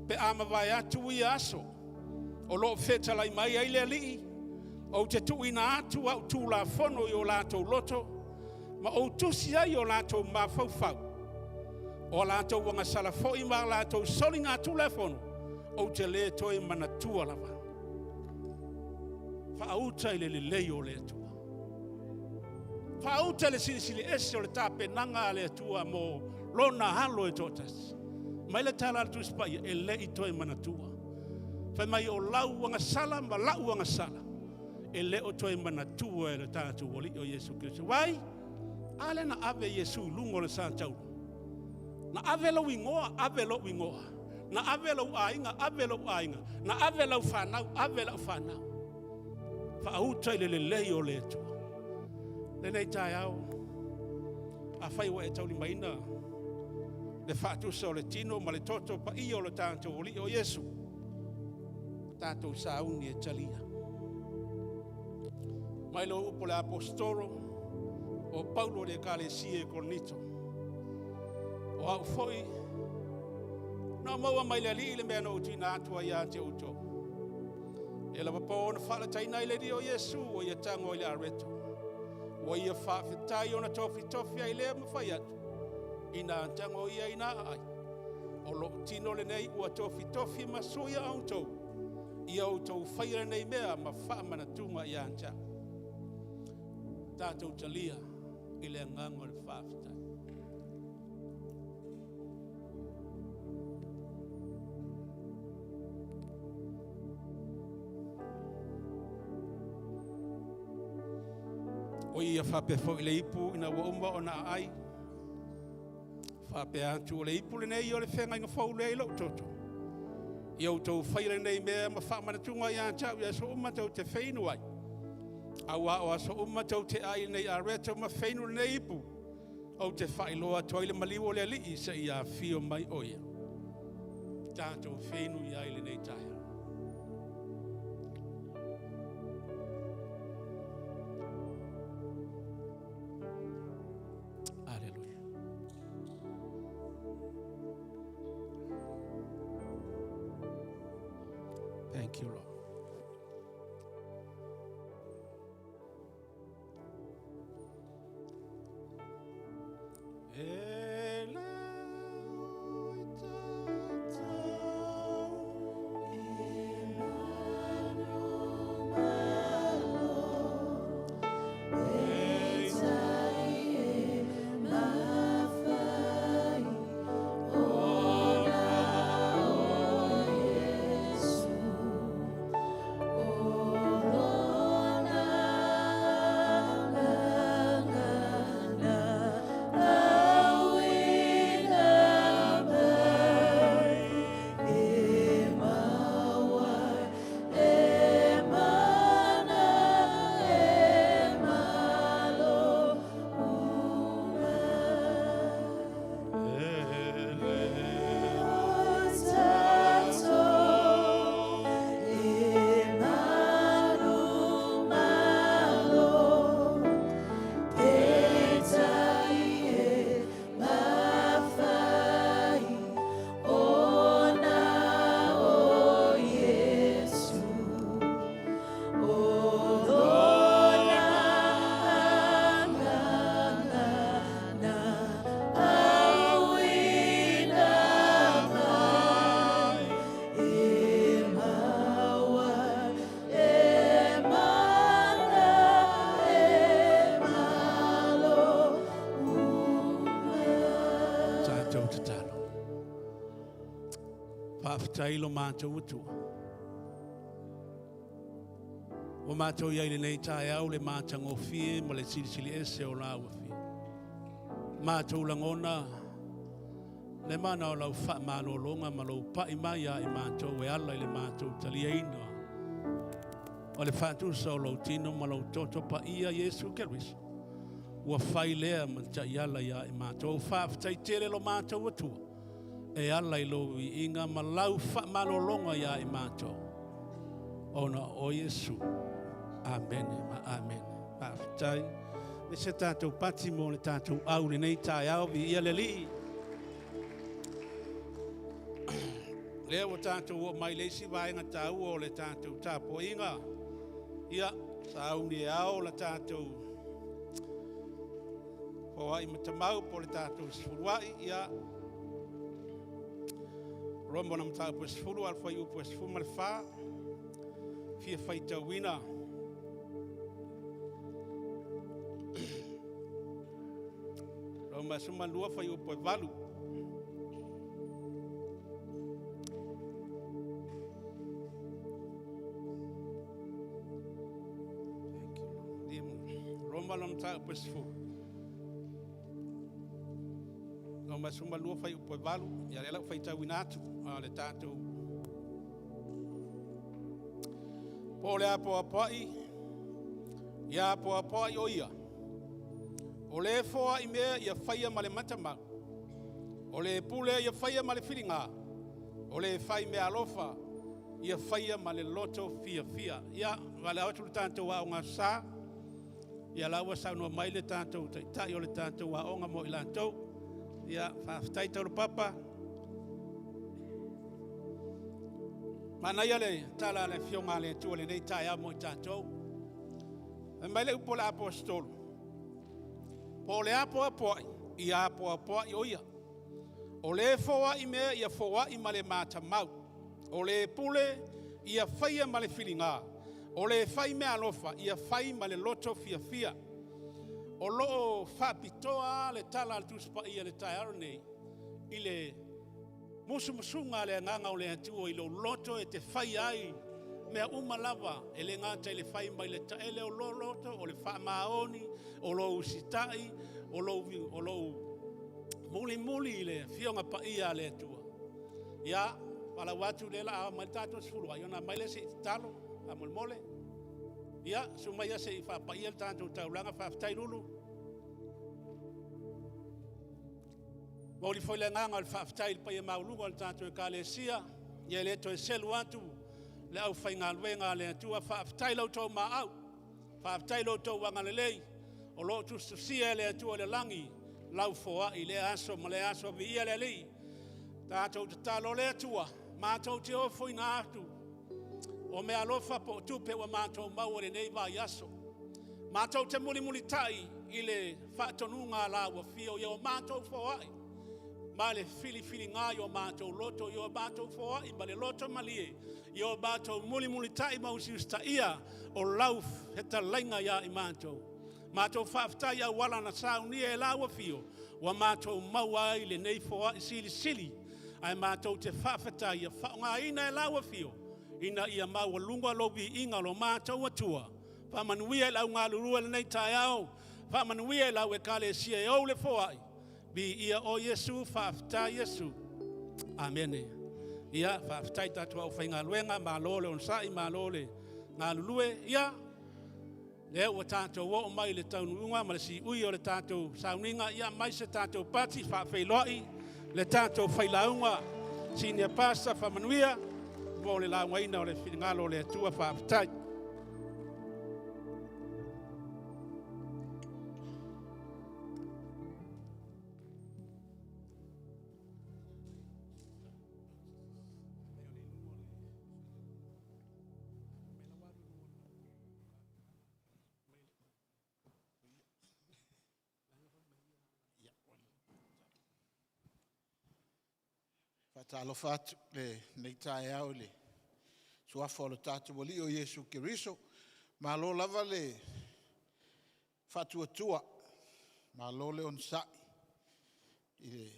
Pe a mavae atu ia aso. O lo o fetalai mai ai le Alii. Ou te tuuina atu au tulafono i o latou loto. Ma ou tusi ai o latou mafaufau. O a latou agasala foi ma a latou soligatulafono. Ou te le toe manatua lava. Faauta i le lelei o le Atua. Faauta le silisili ese o le tapenaga a le Atua mo lona alo e toatasi. Mai le tala a le Tusi Paia, e le i toe manatua. Fai mai o lau agasala ma la'u agasala e lē o toe manatua e le tatou Alii o Iesu Keriso. Uai, a lea na ave Iesu i luga o le sa taula. Na ave lou igoa, ave lou igoa. Na ave lou aiga, ave lou aiga. Na ave lau fanau, ave lau fanau. Faauta i le lelei o le Atua. Lenei taeao, afai ua e taulimaina le faatusa o le tino ma le toto paia o le tatou Alii o Iesu, tatou sauni e talia. Mai le upu a le aposetolo o Paulo i le Ekalesia e Korinito. O au foi, na maua mai le Alii le mea na ou tuuina atu ai ia te outou. E lava po na faalataina ai le Alii o Iesu o ia tago ai le areto. Ua ia faafetai ona tofitofi ai lea ma fai atu, ina tago ia ina aai. O lou tino lenei ua tofitofi ma sui a outou. Ia outou faia lenei mea ma faamanatuga ia te au. Tatou talia i le agaga o le faafetai. O ia faapea foi le ipu ina ua uma ona aai. Faapea atu o le ipu lenei o le feagaiga fou lea i lou toto. Ia outou faia lenei mea ma faamanatuga ia te au i aso uma tou te feinu ai. Auā o aso uma tou te ai lenei areto ma feinu lenei ipu. Ou te faailoa atu ai le maliu o le Alii seia afio mai o ia. Tatou feinu i ai lenei taeao. Aleluia. Thank you, Lord. E le oi tatau E le Tatou tatalo. Faafetai lo matou Atua. Ua matou i ai lenei taeao le matagofie ma le silisili ese o lau afio. Matou lagona le mana o lau faamalologa ma lou pai mai ia i matou e ala i le matou taliaina o le faatusa o lou tino ma lou toto paia Iesu Keriso. Ua fai lea ma taiala ia i matou. Faafetai tele lo matou Atua e ala i lou viiga ma lau faamalologa ia i matou. Ona o Iesu. Amene ma amene. Faafetai. Me se tatou pati mo le tatou au lenei taeao viia le Alii. Lea ua tatou oo mai le isi vaega taua o le tatou tapuaiga. Ia, sauni e ao la tatou foai matamau po o le tatou sefuluai. Ia, Roma na mataupu e 10, a le fuaiupu e 14, fia faitauina. Roma 12, fuaiupu e 8. mataupu e 10. Roma 12 fuaiupu e 8, ia lea la ua faitauina atu a le tatou po o le apoapoai, ia apoapoai o ia. O le foai mea ia faia ma le matamau, o le pule ia faia ma le filiga, o le fai mea alofa ia faia ma le loto fiafia. Ia, valaau atu le tatou aoga sa, ia la ua saunoa mai le tatou taitai o le tatou aoga mo i latou. Ia, faafetai Taulapapa. Manaia le tala a le Afioga a le Atua i lenei taeao mo i tatou. Fai mai le upu a le Aposetolo, po o le apoapoai, ia apoapoai o ia. O le foai mea, ia foai ma le matamau. O le pule, ia faia ma le filiga. O le fai mea alofa, ia fai ma le loto fiafia. O lo o faapitoa le tala a le Tusi Paia i le taeao nei, i le musumusuga a le Agaga o le Atua i lou loto e te fai ai mea uma lava, e le gata i le fai mai le taele o lou loto, o le faamaoni, o lou usitai, o lou mulimuli i le Afioga Paia a le Atua. Ia, valaau atu lea la a mai le tatou 10 ai, ona aumai lea se i tatalo, faamolemole. Ia, susu maia se i faapaia le tatou taulaga, faafetai Lulu. Momoli foi le agaga o le faafetai i le paia maualuga o le tatou Ekalesia, ia e le toe selu atu le aufaigaluega a le Atua, faafetai i lo outou maau, faafetai i lo outou agalelei, o lo o tusitusia e le Atua i le lagi lau foai i lea aso ma lea aso, viia le Alii. Tatou tatalo le Atua, matou te ofoina atu o meaalofa po o tupe ua matou maua i lenei vaiaso. Matou te mulimulitai i le faatonuga a la ua afio i o matou foai ma le filifiliga i o matou loto, i o matou foai ma le loto malie, i o matou mulimulitai ma usiusitaia o lau fetalaiga ia i matou. Matou faafetai auala na saunia e la ua afio, ua matou maua ai lenei foai silisili, ae matou te faafetai ia faaaogaina e la ua afio, ina ia maualuga lou viiga o lo matou Atua. Faamanuia i le au galulue i lenei taeao, faamanuia i lau ekalesia e ou le foai, viia oe Iesu, faafetai Iesu. Amene. Ia, faafetai tatou aufaigaluega, malo le onosai, malo le galulue. Ia, lea ua tatou oo mai i le taunuuga ma le siui o le tatou sauniga, ia mai se tatou pati faafeiloai le tatou failauga senior pastor faamanuia mo le laugaina o le finagalo o le Atua. Faafetai. Faatalofa atu i lenei taeao i le suafa o le tatou Alii o Iesu Keriso. Malo lava le faatuatua, malo le onosai i le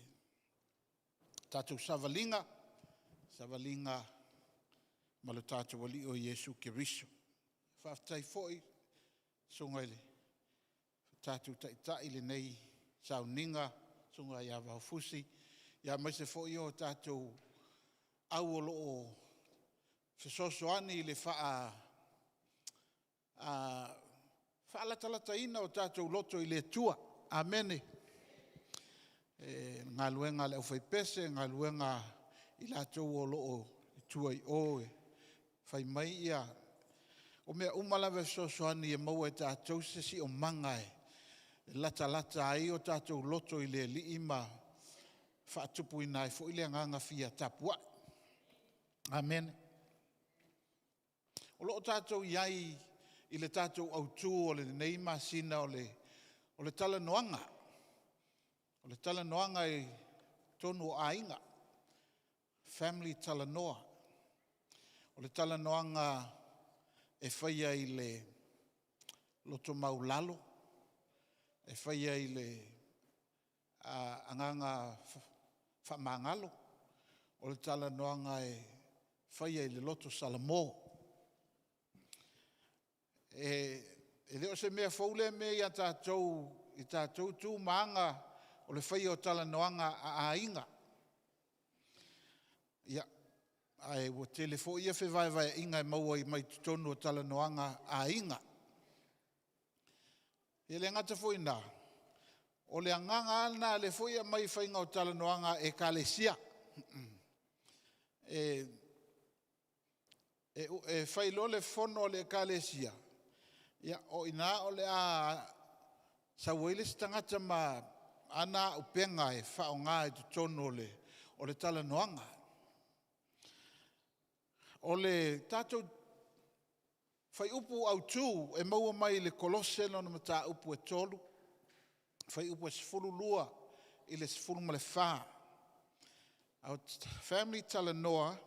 tatou savaliga, savaliga ma le tatou Alii o Iesu Keriso. Faafetai foi i le Susuga i le tatou Taitai i lenei sauniga, Susuga ia Vao Fusi, aemaise foi o tatou au o lo o fesoasoani i le faalatalataina o tatou loto i le Atua. Amene. E galuega a le aufaipese, galuega a i latou o lo o i tua i o e fai mai ia... O mea uma lava e fesoasoani e maua e tatou se siosiomaga e latalata ai o tatou loto i le Alii ma faatupuina ai foi le agaga fia tapuai. Amene. O lo o tatou i ai i le tatou autu o lenei masina o le talanoaga. O le talanoaga i totonu o aiga, family talanoa. O le talanoaga e faia i le loto maualalo, e faia i le agaga faamagalo, o le talanoaga e faia i le loto salamo. E le o se mea fou lea mea ia tatou i tatou tu ma aga o le faia o talanoaga a aiga. Ia, ae ua tele foi ia fevaevaeaiga e maua mai totonu o talanoaga a aiga. E le gata foi i lena, o le agaga lava lena o lea foi e aumai i le faiga o talanoaga a Ekalesia. E fai loa le fono a le Ekalesia, ia o i ina o le a sau ai le isi tagata ma ana auupega e faaaoga i totonu o le talanoaga. O le tatou fuaiupu autu e maua mai le Kolose lona mataupu e 3 fuaiupu e 12 i le 14. Our family talanoa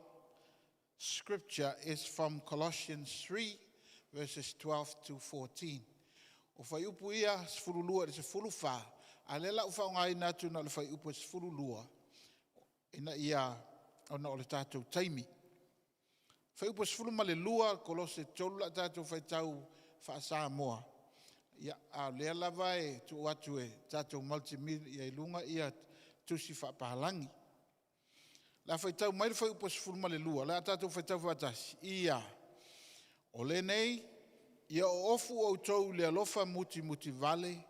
scripture is from Colossians 3 verses 12 to 14. O fuaiupu ia 12 i le 14, a o lea o le a ou faaaogaina atu na o le fuaiupu e 12 ina ia, ona o le tatou taimi. Fuaiupu 12 Kolose 3 o le a tatou faitau faa-Samoa, a o lea lava e tuu atu e tatou multimedia i luga tusi faapalagi. O le a faitau mai le fuaiupu 12, o le a tatou faitau faatasi. Ia, “O lenei, ia ofofu outou i le alofa mutimutivale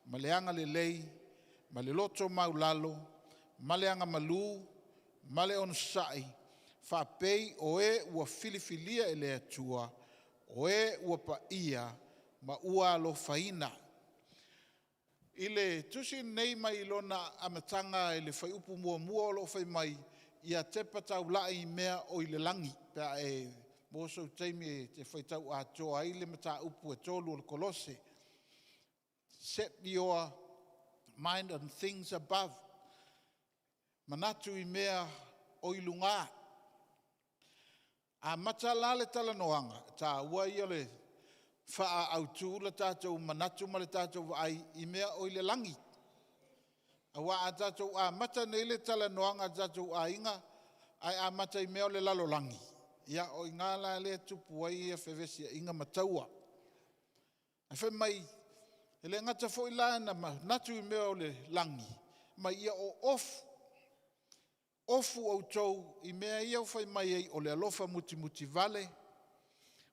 ma le agalelei ma le loto maualalo ma le agamalu ma le onosai, faapei o e ua filifilia e le Atua, o e ua paia ma ua alofaina.” I le tusi lenei mai lona amataga i le fuaiupu muamua o lo o fai mai, ia tepa taulai i mea o i le lagi, pe a e maua sou taimi e te faitau atoa ai le mataupu e 3 o le Kolose. Set your mind on things above. Manatu i mea o i luga. Amata la le talanoaga, e taua ia o le faaautu le tatou manatu ma le tatou vaai i mea o i le lagi. Aua a tatou amata nei le talanoaga a tatou aiga ae amata i mea o le lalolagi, ia o i ina la lea e tupu ai fevesiaiga ma taua. Ae fai mai, e le gata foi la ina manatu i mea o le lagi, ma ia ofofu outou i mea ia ua fai mai ai, o le alofa mutimutivale,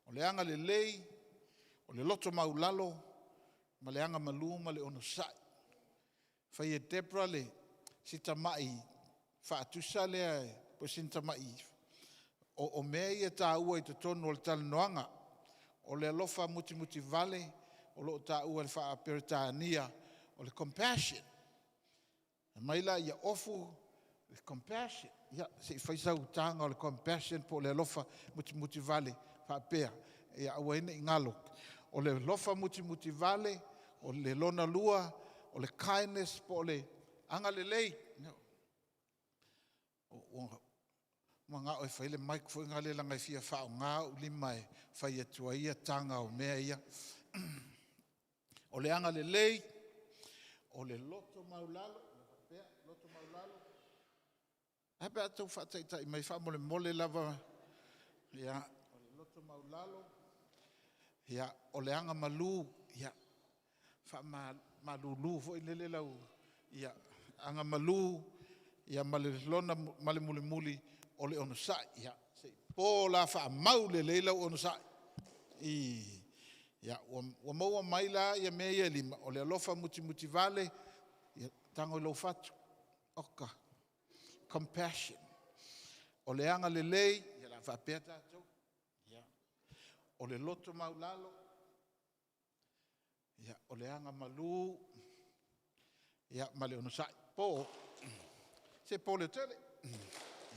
o le agalelei, o le loto maualalo, ma le agamalu ma le onosai. Fai e Debra si tamai faatusa lea po o sina tamai o mea ia e taua i totonu o le talanoaga. O le alofa mutimutivale o lo o taua i le faa-Peretania o le compassion. Aumai la ia ofu le compassion. Ia, se i fai sau taga o le compassion po o le alofa mutimutivale faapea, ia aua ai ne i galo, o le alofa mutimutivale, o le lona lua o le kindness po o le agalelei. Ua manao e fai le mic foi lea leaga e fia faaaoga ou lima e fai atu ai taga o mea ia. O le agalelei, o le loto maualalo, faapea, loto maualalo. Ae a pe a outou faataitai mai faamolemole lava. Ia, o le loto maualalo, o le agamalu, ia, faamalulu foi lele lau… ia, agamalu ma le mulimuli, o le onosai. Ia, se i po la faamau lelei lau onosai. Ia, ua maua mai la mea ia e 5, o le alofa mutimutivale, ia tago i lou fatu, oka, compassion. O le agalelei, ia o le a faapea tatou. O le loto maualalo, o le agamalu ma le onosai. Po, se po leotele.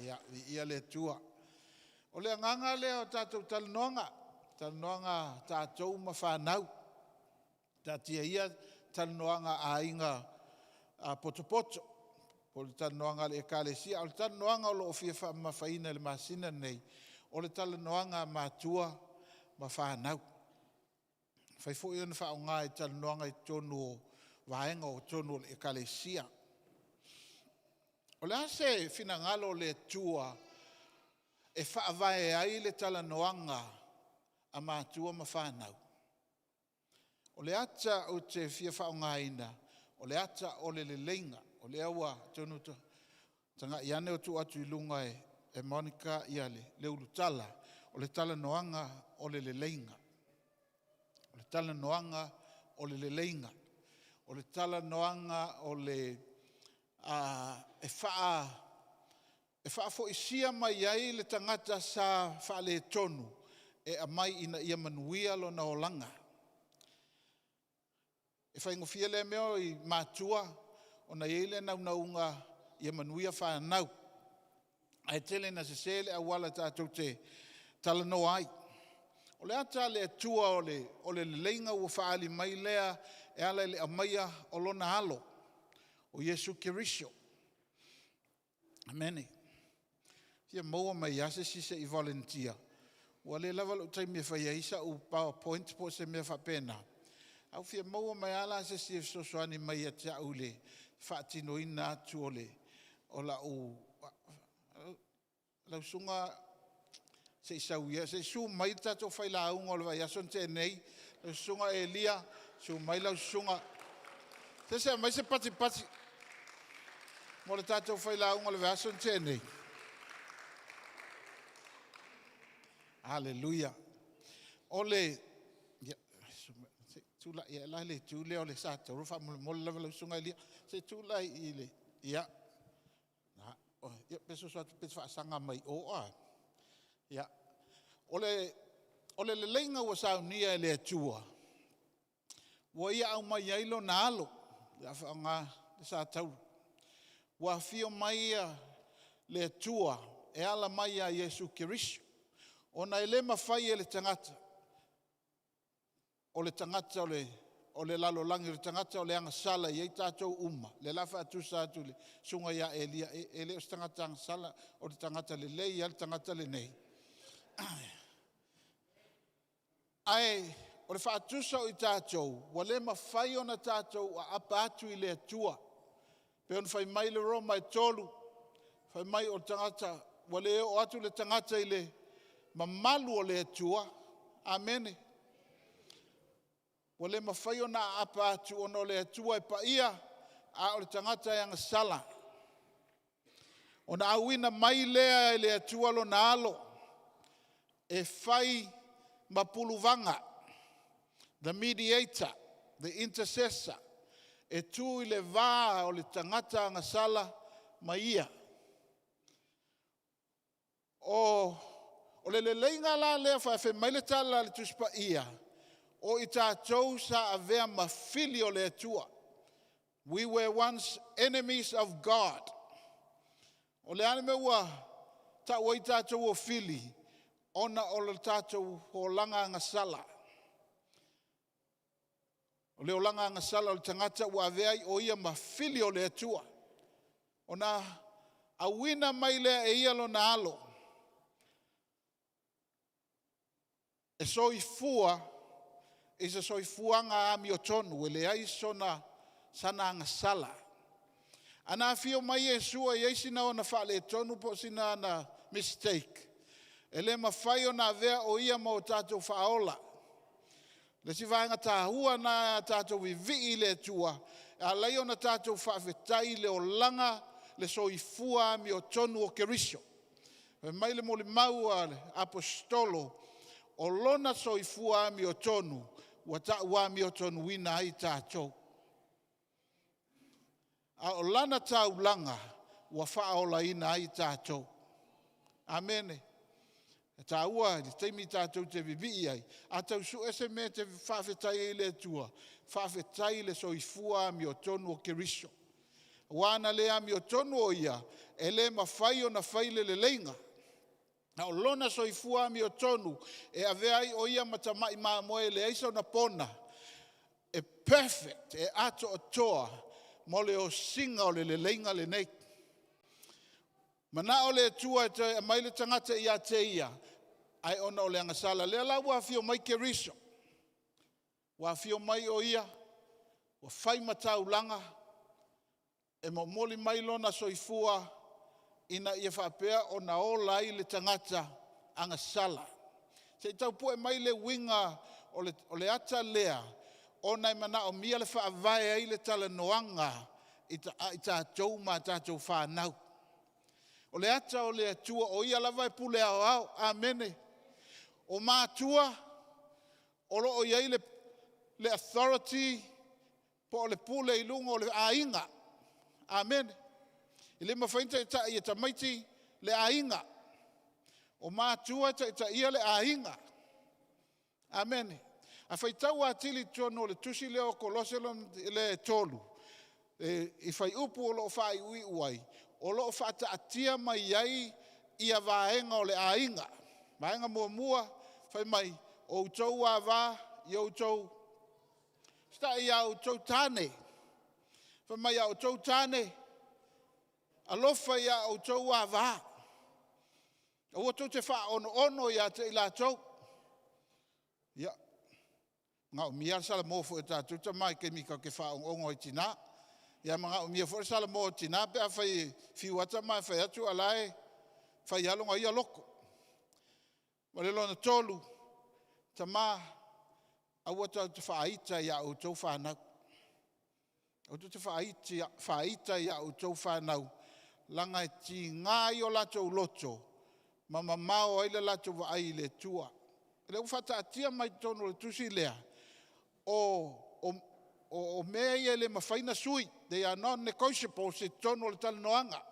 Ia, viia le Atua. O le agaga lea o tatou talanoaga, talanoaga a tatou ma fanau. Taatia ia talanoaga a aiga potopoto po o le talanoaga a le Ekalesia, a o le talanoaga o lo o fia faamamafaina i le masina lenei, o le talanoaga a matua ma fanau. E mafai foi ona faaaoga i talanoaga i totonu o vaega o totonu o le Ekalesia. O le a se finagalo o le Atua e faavae ai le talanoaga a matua ma fanau? O le ata ou te fia faaaogaina, o le ata o le leleiga. O lea ua atonu tagai ane ua tuu atu i luga e Monica le ulutala, o le talanoaga o le leleiga. O le talanoaga o le leleiga. O le talanoaga o le e faafoisia mai ai le tagata sa faaletonu e aumai ina ia manuia lona olaga. E faigofie lea mea i matua ona e i ai le naunautaiga ia manuia fanau. Ae tele ina sese le auala tatou te talanoa ai. O le ata a le Atua o le leleiga ua faaali mai lea e ala i le aumaia o lona alo o Iesu Keriso. Amene. E fia maua mai lava se isi se i volunteer, ua le lava lou taimi e fai ai sau PowerPoint po o se mea faapena, ae ua fia maua mai lava la se isi e fesoasoani mai ia te au i le faatinoina atu o lau lau susuga se i sau ia, se i susu mai le tatou failauga o le vaiaso na tea nei, lau susuga Elia, susu mai lau susuga. Se isi aumai se patipati mo le tatou failauga o le vaiaso na tea nei. Aleluia. O le ia, se i tulai ae la i le itu lea o le satauro faamolemole lava lau susuga Elia. Se i tulai i le, ia, pe soso atu pe te faasaga mai o a. Ia, o le leleiga ua saunia e le Atua, ua ia aumai ai lona alo, o le a faaaoga le satauro. Ua afio mai le Atua e ala mai ia Iesu Keriso, ona e le mafai e le tagata, o le tagata o le lalolagi, o le tagata o le agasala e i ai tatou uma, lea o le a faatusa atu i le susuga ia Elia, e le o se tagata agasala, o le tagata lelei lava le tagata lenei. Ae o le faatusa o i tatou, ua le mafai ona tatou aapa atu i le Atua. E pei ona fai mai le Roma e 3, fai mai o le tagata ua le oo atu le tagata i le mamalu o le Atua. Amene. Ua le mafai ona aapa atu ona o le Atua e paia, a o le tagata e agasala. Ona auina mai lea e le Atua lona alo e fai ma puluvaga, the mediator, the intercessor, e tu i le va o le tagata agasala ma Ia. O le leleiga la lea fai mai le tala a le Tusi Paia, o i tatou sa avea ma fili o le Atua. We were once enemies of God. O le a le mea ua tau ai tatou o fili? Ona o le tatou olaga agasala. O le olaga agasala o le tagata ua avea ai o ia ma fili o le Atua. Ona auina mai lea e ia lona alo e soifua i se soifuaga amiotonu, e leai sona agasala. Ana afio mai Iesu e i ai sina ona faaletonu po o sina ana mistake, e le mafai ona avea o ia ma o tatou faaola. O le isi vaega taua lena a tatou vivii i le Atua, e ala ai ona tatou faafetai i le olaga, le soifua amiotonu o Keriso. Fai mai le molimau a le Aposetolo, o lona soifua amiotonu ua tau amiotonuina ai tatou. A o lana taulaga ua faaolaina ai tatou. Amene. E taua i le taimi tatou te vivii ai, a tau sue se mea e te faafetai ai i le Atua, faafetai i le soifua amiotonu o Keriso. Aua ana le amiotonu o Ia, e le mafai ona fai le leleiga. A o lona soifua amiotonu e avea ai o Ia ma tamai mamoe e leai sona pona, e perfect, e atoatoa mo le osiga o le leleiga lenei. Manao le Atua e toe aumai le tagata ia te Ia, ae ona o le agasala, lea la ua afio mai Keriso, ua afio mai o Ia ua fai ma taulaga e momoli mai lona soifua ina ia faapea ona ola ai le tagata agasala. Se i tau pue mai le uiga o le ata lea. Ona e manaomia le faavae ai le talanoaga a i tatou ma a tatou fanau. O le ata o le Atua, o Ia lava e pule aoao. Amene. O matua o lo o i ai le authority po o le pule i luga o le aiga. Amene. E le mafai ona taitai e tamaiti le aiga. O matua e taitaia le aiga. Amene. A faitau atili i totonu o le tusi lea o Kolose le 3, i fuaiupu o lo o faaiuiu ai, o lo o faataatia mai ai ia vaega o le aiga. Vaega muamua, fai mai, o outou ava, ia outou usitai i a outou tane. Fai mai a outou tane, alofa ia outou ava. Aua tou te faaonoono ia te i latou. Ia, manaomia le salamo foi o tatou tama i taimi tatou te faaonoono ai i tina. Ia manaomia foi le salamo o tina pe afai e fiu lava tama e fai atu a o la e fai lava lona ia loto. Ma le lona tolu, tama, aua tatou te faaita i a outou fanau. Aua tou te faaita i a outou fanau, leaga e tiga ai o latou loto ma mamao ai le latou vaai i le Atua. O lea ua faataatia mai totonu o le tusi lea, o mea ia e le mafai ona sui, they are non negotiables i totonu o le talanoaga.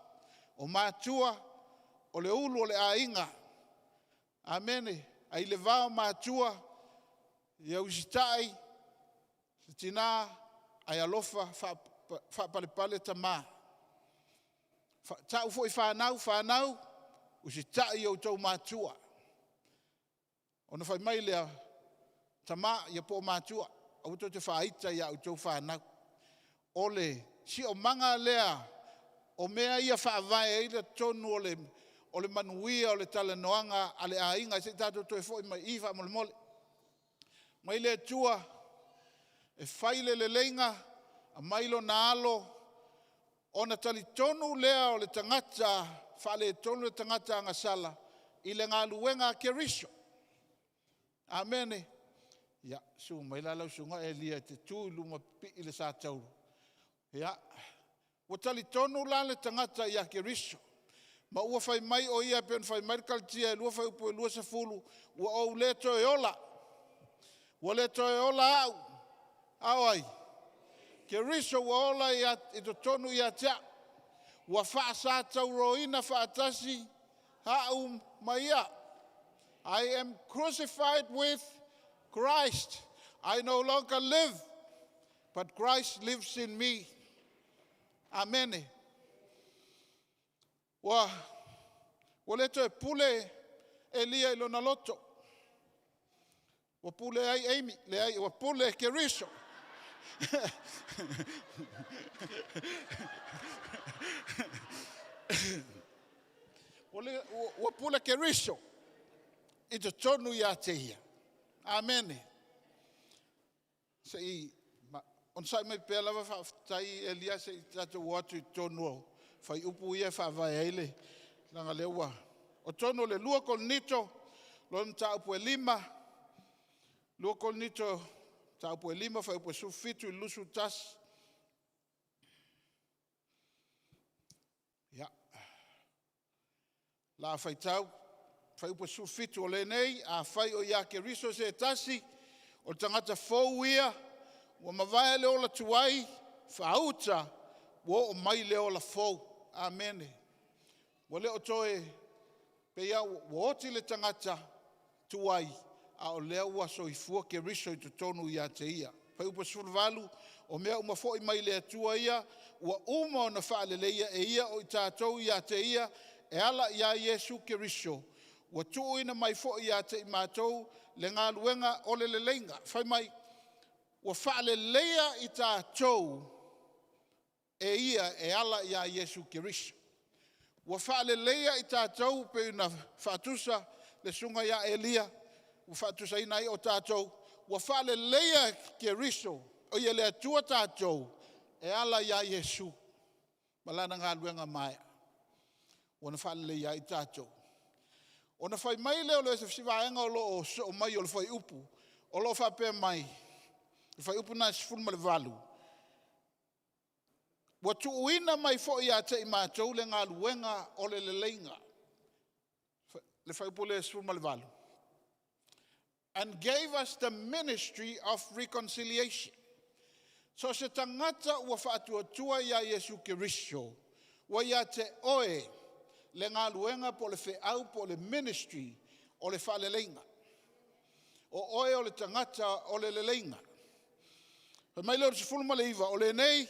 O matua, o le ulu o le aiga. Amene. Ae i le va o matua, ia usitai tina ae alofa faapalepale tama. Tau foi fanau, fanau, usitai i outou matua. Ona fai mai lea, tama ia po o matua, aua tou te faaita ia outou fanau. O le siomaga lea o mea ia e faavae ai totonu o le manuia o le talanoaga a le aiga. Se i tatou toe foi mai i i faamolemole. Mai le Atua e fai le leleiga, aumai lona alo, ona talitonu lea o le tagata faaletonu, le tagata agasala i le galuega a Keriso. Amene. Ia, susu mai la lau Susuga Elia e te tu i luma pipii le sa tauro. Ia, ua talitonu la le tagata ia Keriso, ma ua fai mai o ia pei ona fai mai le Kalatia 2 fuaiupu 20, ua ou le toe ola, ua le toe ola au, a o ai? Keriso ua ola i totonu ia te au. Ua faasatauroina faatasi au ma ia. I am crucified with Christ. I no longer live, but Christ lives in me. Amene. Ua le toe pule Elia i lona loto. Ua pule ai Amy, leai, ua pule Keriso. Ua pule Keriso i totonu ia te ia. Amene. Se i onosai mai pea lava faafetai Elia se i tatou o atu i totonu o fuaiupu ia e faavae ai le leaga o lea ua... O totonu o le 2 Korinito, lona mataupu e 5, 2 Korinito mataupu e 5 fuaiupu e 17 i le 21. Ia, o le a faitau fuaiupu e 17, o lenei, afai o ia Keriso se tasi, o le tagata fou ia, ua mavae le ola tuai, faauta ua oo mai le ola fou. Amene. Ua le o toe pei lava ua oti le tagata tuai, a o lea ua soifua Keriso i totonu ia te ia. Fuaiupu 18, o mea uma foi mai le Atua ia, ua uma ona faaleleia e ia o i tatou ia te ia, e ala ia Iesu Keriso, ua tuuina mai foi ia te i matou le galuega o le leleiga. Fai mai, ua faaleleia i tatou e ia e ala ia Iesu Keriso. Ua faaleleia i tatou pei ona faatusa le susuga ia Elia, ua faatusaina ai o tatou, ua faaleleia e Keriso, o le Atua tatou e ala ia Iesu ma lana galuega maea ua na faaleleia ai tatou. Ona fai mai lea o le isi vaega o lo o sosoo mai o le fuaiupu, o lo o faapea mai, Le fuaiupu lena 18. Ua tuuina mai foi ia te i matou le galuega o le leleiga. Le fuaiupu lea 18. And gave us the ministry of reconciliation. So se tagata ua faatuatua ia Iesu Keriso, ua ia te oe le galuega po o le feau po o le ministry o le faaleleiga. O oe o le tagata o le leleiga. Fai mai lea o le 19, o lenei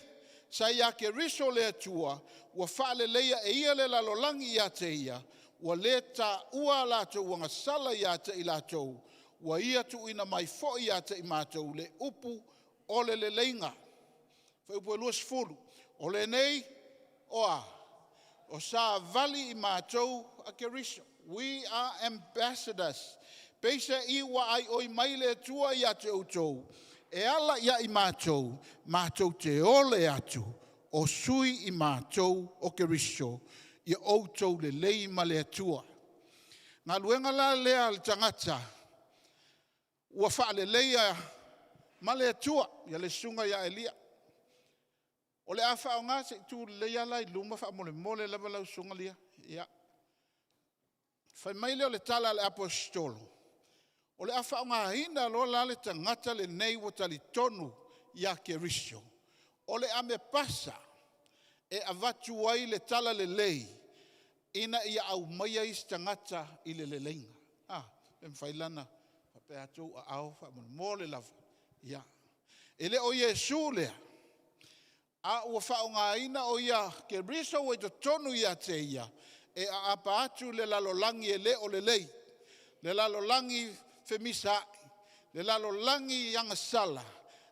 sa ia Keriso le Atua, ua faaleleia e ia le lalolagi ia te ia, ua le taua a latou agasala ia te i latou, ua ia tuuina mai foi ia te i matou le upu o le leleiga. Fuaiupu 20, o lenei o a? O savali i matou a Keriso. We are ambassadors. Peiseai ua aioi mai le Atua ia te outou, e ala ia i matou, matou te ole atu, o sui i matou o Keriso, ia outou lelei ma le Atua. Galuega la lea a le tagata, ua faaleleia ma le Atua, ia le susuga ia Elia. O le a faaaoga se i tu lelei lava la i luma faamolemole lava lau susuga Lia. Ia. Fai mai lea o le tala a le Aposetolo, o le a faaaogaina loa la le tagata lenei ua talitonu ia Keriso, o le amepasa e avatu ai le talalelei ina ia aumaia isi tagata i le leleiga. A, pe mafai la ona faapea atu ou aao faamolemole lava. Ia. E le o Iesu lea, a ua faaaogaina o ia Keriso ua i totonu ia te ia, e aapa atu le lalolagi e le o lelei, le lalolagi femisaai, le lalolagi agasala,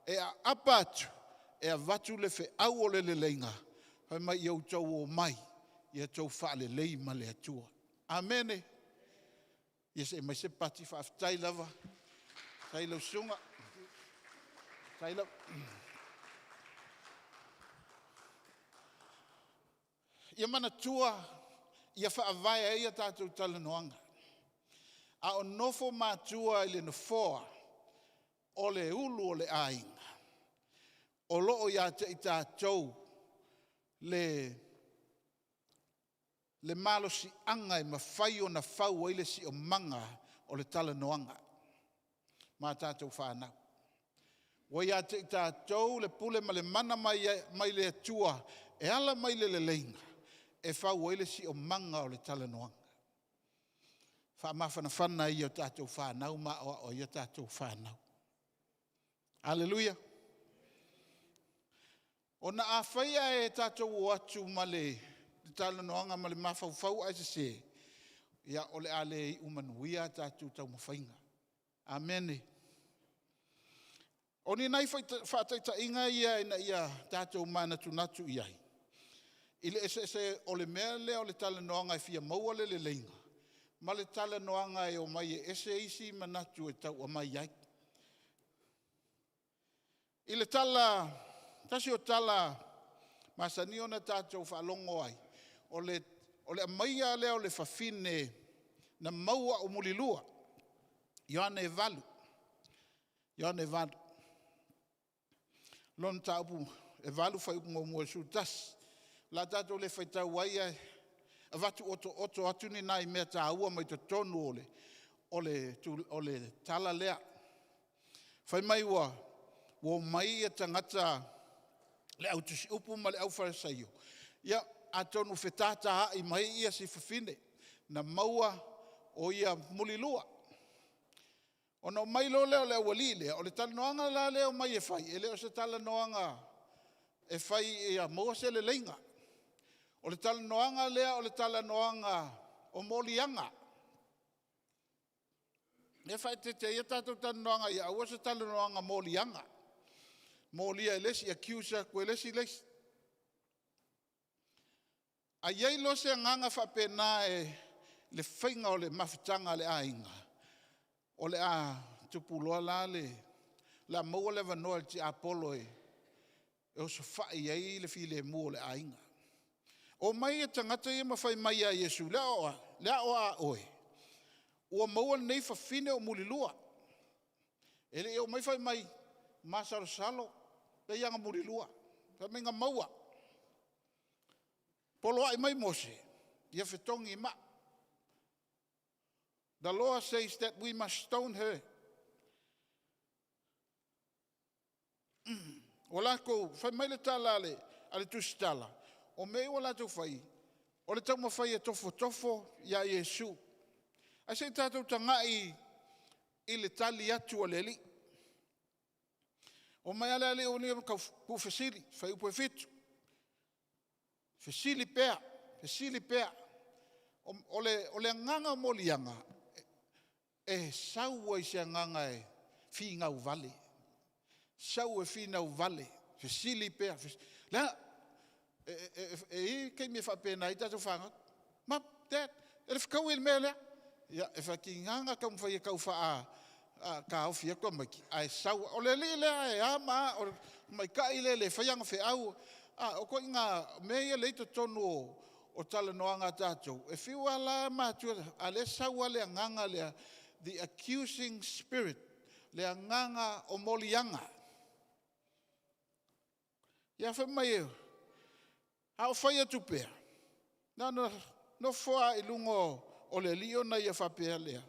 e aapa atu e avatu le feau o le leleiga, fai mai ia outou omai, ia outou faalelei ma le Atua. Amene. Ia se i aumai se pati faafetai lava. Faafetai i lau susuga. Faafetai lava. Ia manatua, ia faavae ai a tatou talanoaga, a o nofo matua i le nofoa o le ulu o le aiga, o lo o ia te i tatou le malosiaga e mafai ona fau ai le siosiomaga o le talanoaga ma tatou fanau. Ua ia te i tatou le pule ma le mana mai le Atua e ala mai le leleiga e fau ai le siosiomaga o le talanoaga. Faamafanafana ai i a tatou fanau ma aoao ai a tatou fanau. Aleluia! Ona afai ae tatou o atu ma le talanoaga ma le mafaufau ae sese, ia o le a le iu manuia a tatou taumafaiga. Amene. O ni nai faataitaiga ia ina ia tatou manatunatu i ai i le eseese o le mea lea o le talanoaga e fia maua le leleiga ma le talanoaga e omai e ese isi manatu e tau aumai ai. I le tala, tasi o tala masani ona tatou faalogo ai, o le aumaia lea o le fafine na maua aumulilua, Ioane 8, Ioane 8, lona mataupu e 8 fuaiupu 1 i le 11. O le a tatou le faitau ai, ae avatu otooto atu ni nai mea taua mai totonu o le tala lea. Fai mai ua omai tagata le au tusiupu ma le aufalesaio, ia atonu fetataai mai si fafine na maua o ia mulilua. Ona omai loa lea o le aualii lea, o le talanoaga la lea e omai e fai, e le o se talanoaga e fai ia maua se leleiga. O le talanoaga lea o le talanoaga o moliaga. O lea e faaeteete ai a tatou talanoaga ia aua se talanoaga moliaga, molia e le isi, accuse atu e le isi le isi. A i ai loa se agaga faapena i le faiga o le mafutaga a le aiga, o le a tupu loa la le… o le a maua le avanoa e le tiapolo e osofai ai le filemu o le aiga. Omai tagata ia ma fai mai ia Iesu, le a oa a oe? Ua maua lenei fafine o mulilua. E le i omai fai mai, Masalosalo, le ia mulilua. Fai mai na maua. Poloai mai Mose, ia fetogi ma. The law says that we must stone her. Ua latou fai mai le tala a le tusitala, o mea ua latou fai, o le taumafai e tofotofo ia Iesu. Ae se i tatou tagai i le tali atu a le Alii. O mai lava le Alii o tau tuufesili, fuaiupu 7. Fesili pea, fesili pea. O le agaga o moliaga, e sau ai se agaga e finau vale, sau e finau vale, fesili pea. E i ai taimi e faapena ai tatou fanau. Mum, Dad, e le fetaui le mea lea. Ia, e faatiga ona taumafai e tau faataofi atu tamaiti, ae sau lava. O le alii lea e a ma a, o le tamaitai lea e le faia ana feau. O ituaiga mea ia lea e i totonu o talanoaga a tatou, e fiu lava la matua, a o lea e sau lava le agaga lea, the accusing spirit, le agaga o moliaga. Ia fai mai, a o fai atu pea, na ona nofo lava i luga o le alii ona ia faapea lea,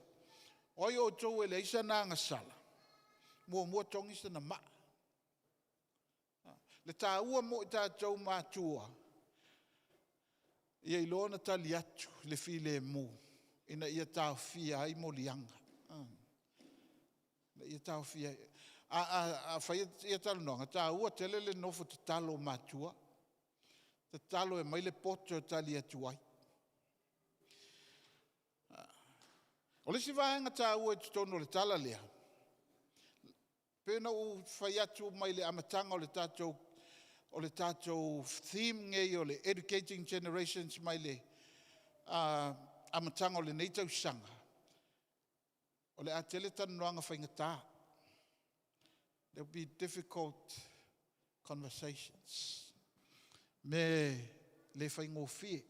o ai o outou e leai sana agasala, muamua togi sana maa. Le taua mo i tatou matua, ia iloa ona tali atu i le filemu ina ia taofia ai moliaga. Ina ia taofia ai. A fai ia talanoaga, e taua tele le nofo tatalo o matua, tatalo e aumai le poto e tali atu ai. O le isi vaega taua i totonu o le tala lea, pei ona ou fai atu mai le amataga o le tatou theme lenei o le Educating Generations mai le amataga o lenei tausaga, o le a tele talanoaga faigata. There will be difficult conversations. Mea e le faigofie.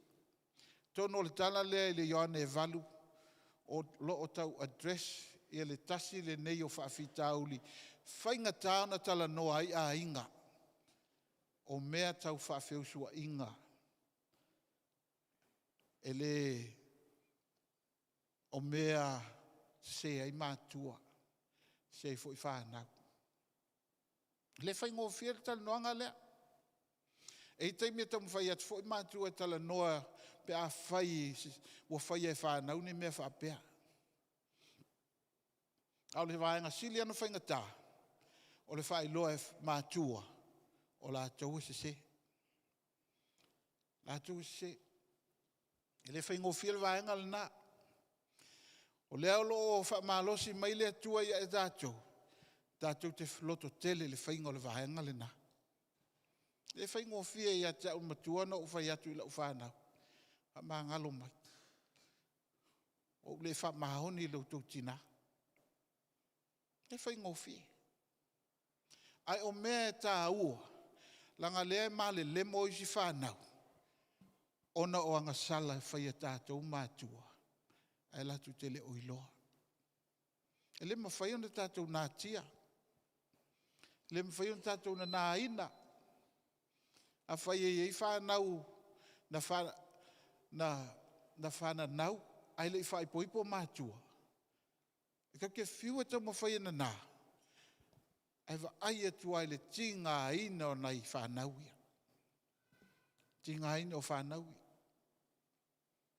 Atonu o le tala lea i le Ioane 8, o lo o tau address le tasi lenei o faafitauli faigata ona talanoa ai aiga, o mea tau faafeusuaiga. E le o mea sese ai matua, sese ai foi fanau. E le faigofie le talanoaga lea. E i ai taimi e taumafai atu foi matua e talanoa pe afai ua faia e fanau ni mea faapea. A o le vaega sili lava ona faigata, o le faailoa e matua o latou e sese. O latou e sese. E le faigofie le vaega lena. O lea o lo o faamalosi mai le Atua ia i tatou, tatou te lototele i le faiga o le vaega lena. E le faigofie ia te au matua ona ou fai atu i lau fanau, faamagalo mai, ua ou le faamaoni i lo outou tina. E le faigofie. Ae o mea e taua, leaga o lea e malelemo isi fanau ona o agasala e fai a tatou matua ae latou te le o iloa. E le mafai ona tatou natia, e le mafai ona tatou nanaina. Afai e i ai fanau na fananau ae le i faaipoipo matua, e tatou te fiu e taumafai e nana, ae vaai atu lava i le tigaina o nai fanau ia, tigaina o fanau ia.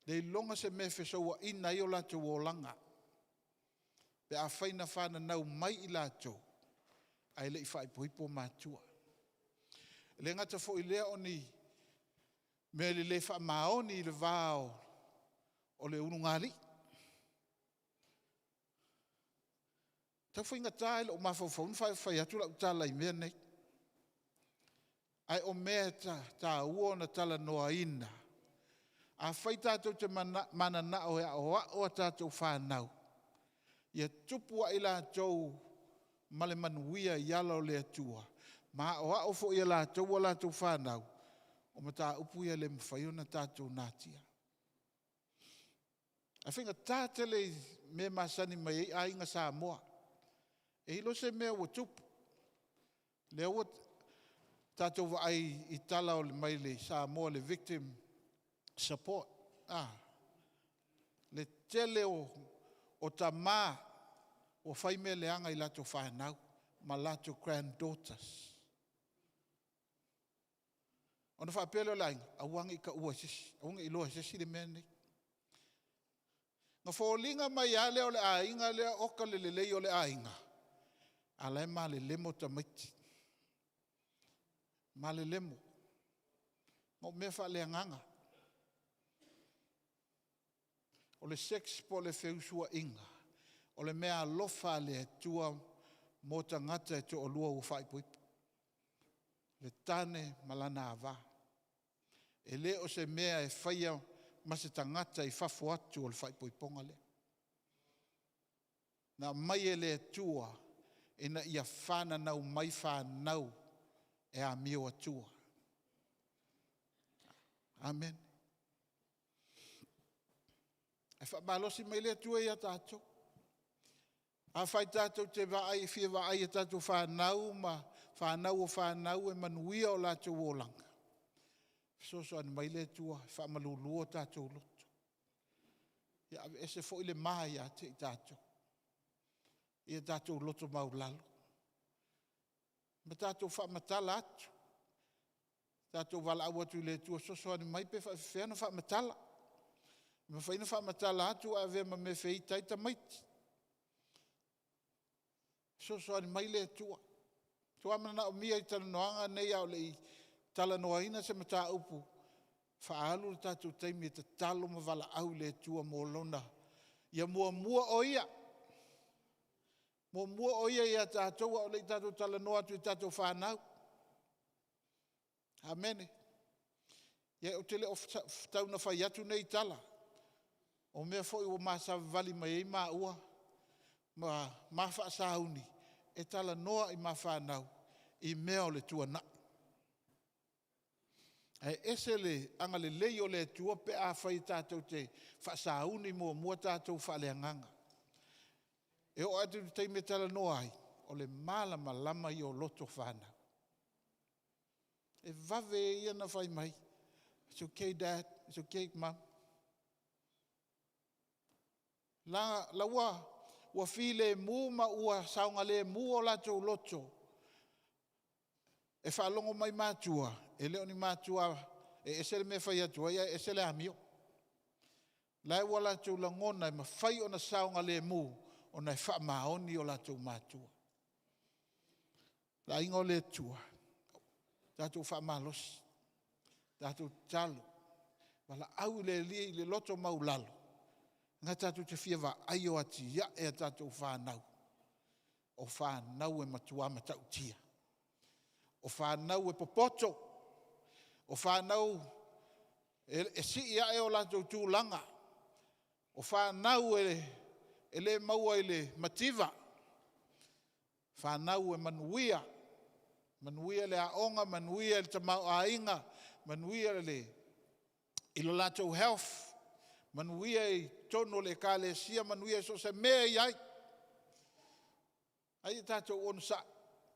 Leiloga se mea e fesouaina ai o latou olaga pe afai na fananau mai i latou ae le i faaipoipo matua. E le gata foi i lea o ni mea e le faamaoni i le va o le ulugalii. E tau faigata i lou mafaufau ona fai atu lau tala i mea nei, ae o mea e taua ona talanoaina. Afai tatou te mananao e aoao a tatou fanau ia tupu ae i latou ma le manuia i ala o le Atua ma aoao foi e latou a latou fanau, o mataupu ia e le mafai ona tatou natia. Ae faigata tele i mea e masani mai ai aiga Samoa. E i ai loa se mea ua tupu, Lea ua tatou vaai i tala o le mai le Samoa le victim support. Ah, le tele o tamā ua fai mea leaga i latou fanau ma latou granddaughters. Ona faapea lea o le aiga, aua ne i taua e se isi, aua ne i iloa e se isi le mea lenei. Na foliga mai lava lea o le aiga lea oka le lelei o le aiga, a o la e malelemo tamaiti. Malelemo. O mea faaleagaga. O le sex po o le feusuaiga, o le meaalofa a le Atua mo tagata e toalua ua faaipoipo, le tane ma lana ava. E le o se mea e faia ma se tagata i fafo atu o le faaipoipoga lea. Na aumai e le Atua ina ia fananau mai fanau e amio atua. Amene. Ae faamalosi mai le Atua ia tatou. Afai tatou te fia vaai i a tatou fanau ma fanau o fanau e manuia o latou olaga, fesoasoani mai le Atua e faamalulu o tatou loto. Ia aveese foi le ma ia te i tatou, ia tatou loto maualalo ma tatou faamatala atu, tatou valaau atu i le Atua e fesoasoani mai pe faapefea ona faamatala. E mafai ona faamatala atu ae avea ma mea e feita ai tamaiti. Fesoasoani mai le Atua. E matua manaomia i talanoaga nei a o le i talanoaina se mataupu, faaalu le tatou taimi e tatalo ma valaau i le Atua mo Lona… Ia muamua oe Ia, muamua oe Ia ia tatou a o le i tatou talanoa atu i tatou fanau. Amene. Ia ou te le o tau ina fai atu nei tala, o mea foi ua ma savavali mai ai maua ma ma faasauni e talanoa i ma fanau i mea o le tuanai. Ae ese le agalelei o le Atua pe afai tatou te faasauni muamua tatou faaleagaga. E oo atu i le taimi e talanoa ai, o le malamalama ia o loto o fanau. E vave ia ona fai mai, its okay dad, its okay mum. O la ua filemu ma ua saogalemu o latou loto e faalogo mai matua, e le o ni matua e ese le mea e fai atu ai ae ese le amio. O la ua latou lagona e mafai ona saogalemu ona e faamaoni o latou matua. Le aiga o le Atua, tatou faamalosi, tatou tatalo, valaau i le Alii i le loto maualalo lena tatou te fia vaai o atiae a tatou fanau, o fanau e matua matautia, o fanau e popoto, o fanau e sii ae o latou tulaga, o fanau e le maua i le mativa, o fanau e manuia, manuia le aoga, manuia le tamaoaiga, manuia i lo latou health, manuia i totonu o le Ekalesia, manuia i so o se mea e i ai. Ae ia tatou onosai, o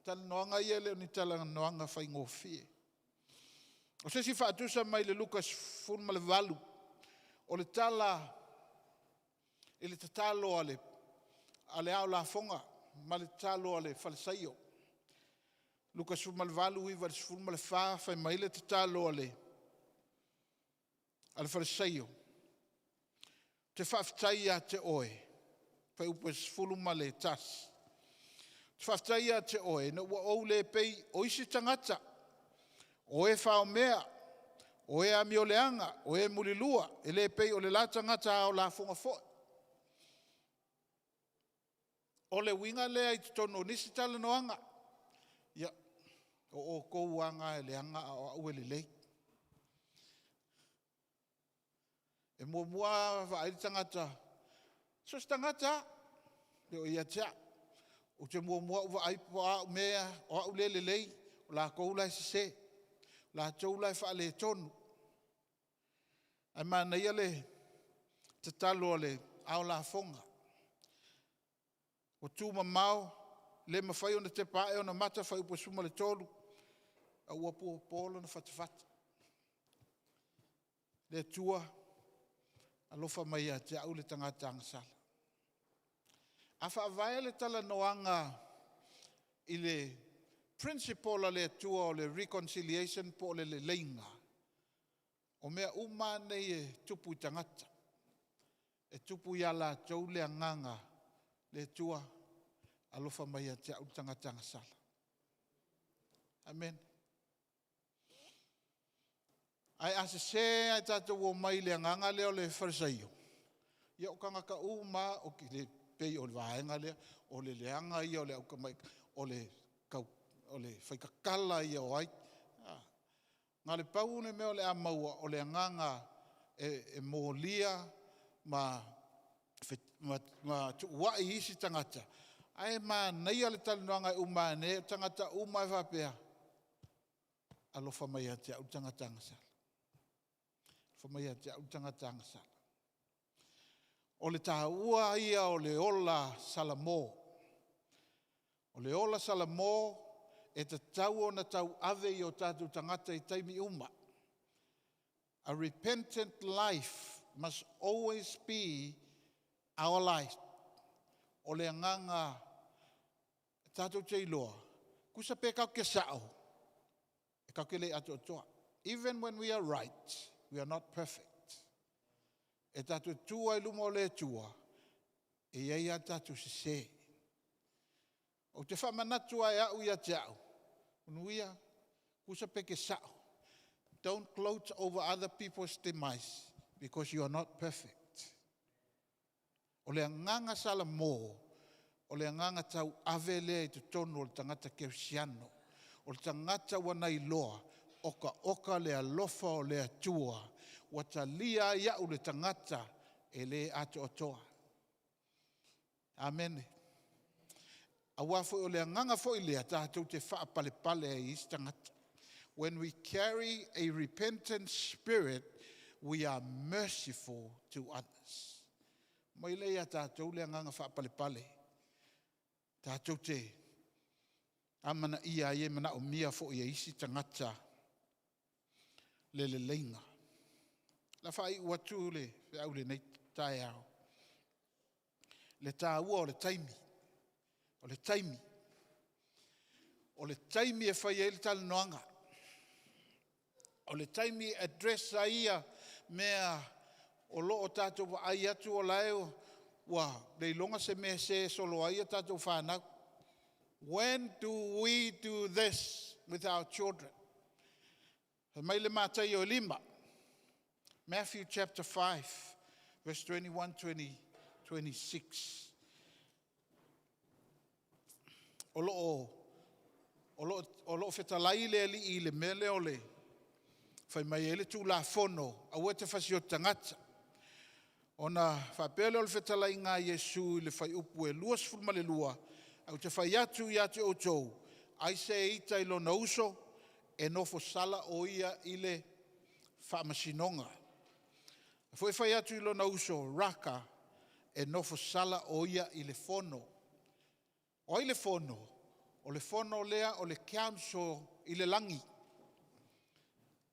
talanoaga ia e le o ni talanoaga faigofie. O se isi faatusa mai le Luka 18, o le tala i le tatalo a le ao lafoga ma le tatalo a le Farisaio. Luka 18, 9 i le 14, fai mai le tatalo a le Farisaio, “Ou te faafetai ia te oe,” fuaiupu e 11, “Ou te faafetai ia te oe ina ua ou le pei o isi tagata, o e faomea, o e amioleaga, o e mulilua, e le pei o le la tagata ao lafoga foi.” O le uiga lea i totonu o nisi talanoaga, ia, o outou lava na e leaga a o au e lelei. E muamua lava vaai le tagata, so o se tagata lava, e le o ia te au. Ou te muamua ou vaai po o a au mea, o au lea e lelei, o latou la e sese, o latou la e faaletonu. Ae manaia le tatalo a le ao lafoga, ua tumamao. le mafai ona tepa ae ona mata fuaiupu e 13, a ua puapuapo lona fatafata. Le Atua, alofa mai ia te au le tagata agasala. A faavae le talanoaga i le principle a le Atua o le reconciliation po o le leleiga, o mea uma lava nei e tupu i tagata, e tupu ia latou le agaga, le Atua, alofa mai ia te au le tagata agasala. Amene. Ae a sese ae tatou omai i le agaga lea o le Farisaio, ia o tagata uma lava e pei o le vaega lea, o le leaga ia o le atamai, o le faitatala ia o ai. Na o le pau le mea o le a maua, o le agaga e molia ma tuuai isi tagata, ae manaia le talanoaga e uma ane o tagata uma lava e faapea, alofa mai ia te au le tagata agasala. Alofa mai ia te au le tagata agasala. O le taua ia o le ola Salamo. O le ola Salamo e tatau ona tauave i o tatou tagata i taimi uma. A repentant life must always be our life. O le agaga tatou te iloa, tusa pe tatou te sao, e tatou te le atoatoa. Even when we are right, we are not perfect. E tatou te tu lava i luma o le Atua, e i ai lava tatou sese. Ou te faamanatu lava e au ia te au, Manuia, tusa pe te sao, don't gloat over other people's demise because you are not perfect. O le agaga Salamo, o le agaga tauave lea i totonu o le tagata kerisiano. O le tagata ua na iloa, oka le alofa o le Atua, ua talia ai au le tagata e le atoatoa. Amene. Aua foi o le agaga foi lea tatou te faapalepale ai i isi tagata. When we carry a repentant spirit, we are merciful to others. Mai lea ia tatou le agaga faapalepale. Tatou te amanaia ai e manaomia foi e isi tagata le leleiga. O le a faaiu atu le feau i lenei taeao, le taua o le taimi. O le taimi. O le taimi e fai ai le talanoaga. O le taimi e address ai ia mea o lo o tatou vaai atu o la e ua leiloga se mea e se solo ai a tatou fanau. When do we do this with our children? Fai mai le Mataio e 5, Matthew chapter 5, verse 21, 20, 26. O lo o fetalai le alii i le mea lea o le fai mai ai le Tulafono, aua e te fasioti tagata. Ona faapea lea o le fetalaiga a Iesu i le fuaiupu e 22, ou te fai atu ia te outou, ai se ita i lona uso, e nofosala o ia i le faamasinoga. E foi fai atu i lona uso, Raka, e nofosala o ia i le fono. O ai le fono? O le fono lea o le council i le lagi.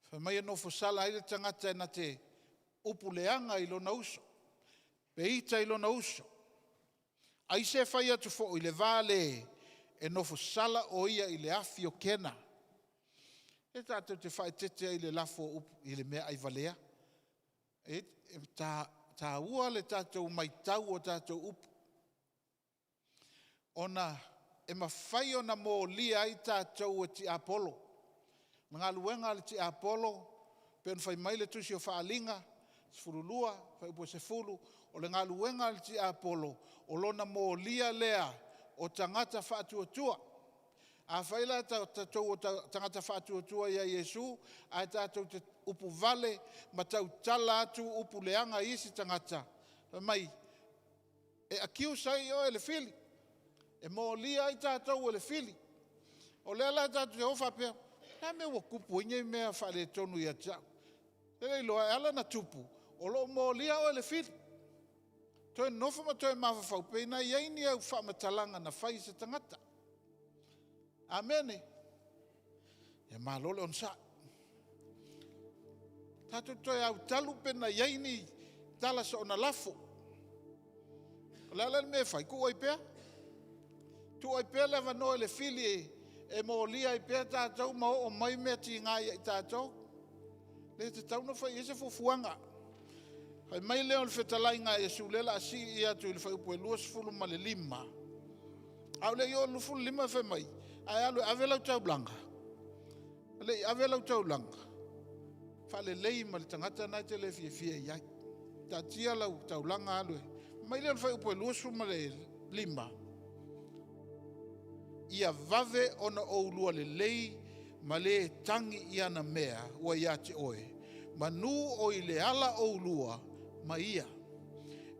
Fai mai e nofosala ai le tagata e na te upu leaga i lona uso, pe ita i lona uso. Ai se fai atu foi le va le e nofosala o ia i le afi o Kena. E tatou te faaeteete ai i le lafo o upu i le mea aivalea. E taua le tatou matau o tatou upu, ona e mafai ona molia ai tatou e tiapolo. O le galuega a le tiapolo, pei ona fai mai le tusi o Faaaliga 12 fuaiupu e 10, o le galuega a le tiapolo, o lona molia lea o tagata faatuatua. Afai la o tatou o tagata faatuatua ia Iesu, ae tatou te upuvale ma tautala atu upu leaga i isi tagata, fai mai, e accuse ai oe e le fili, e molia ai tatou e le fili. O lea la tatou te o faapea, o le a le mea ua tupu ai nei mea faaletonu ia te au? E le iloa e ala ona tupu, o lo o molia oe e le fili. Toe nonofo ma toe mafaufau, pe na i ai ni au faamatalaga na fai i se tagata. Amene. Ia malo le onosai. Tatou toe autalu pe na i ai ni tala soona lafo. O le ala le mea e fai, tuu ai pea. Tuu ai pea le avanoa i le fili e molia ai pea tatou ma oo mai mea tiga ia i tatou. Le tatau ona fai i ai se fuafuaga. Fai mai lea o le fetalaiga a Iesu lea o le a sii atu i le fuaiupu e 25. A o le i oo i le 25 fai mai, ae alu e ave lau taulaga, le i ave lau taulaga, faalelei ma le tagata lena e te le fiafia i ai. Taatia lau taulaga alu e. Fai mai lea o le fuaiupu e 25, ia vave ona oulua lelei ma le tagi i ana mea ua ia te oe, manu o i le ala oulua ma ia,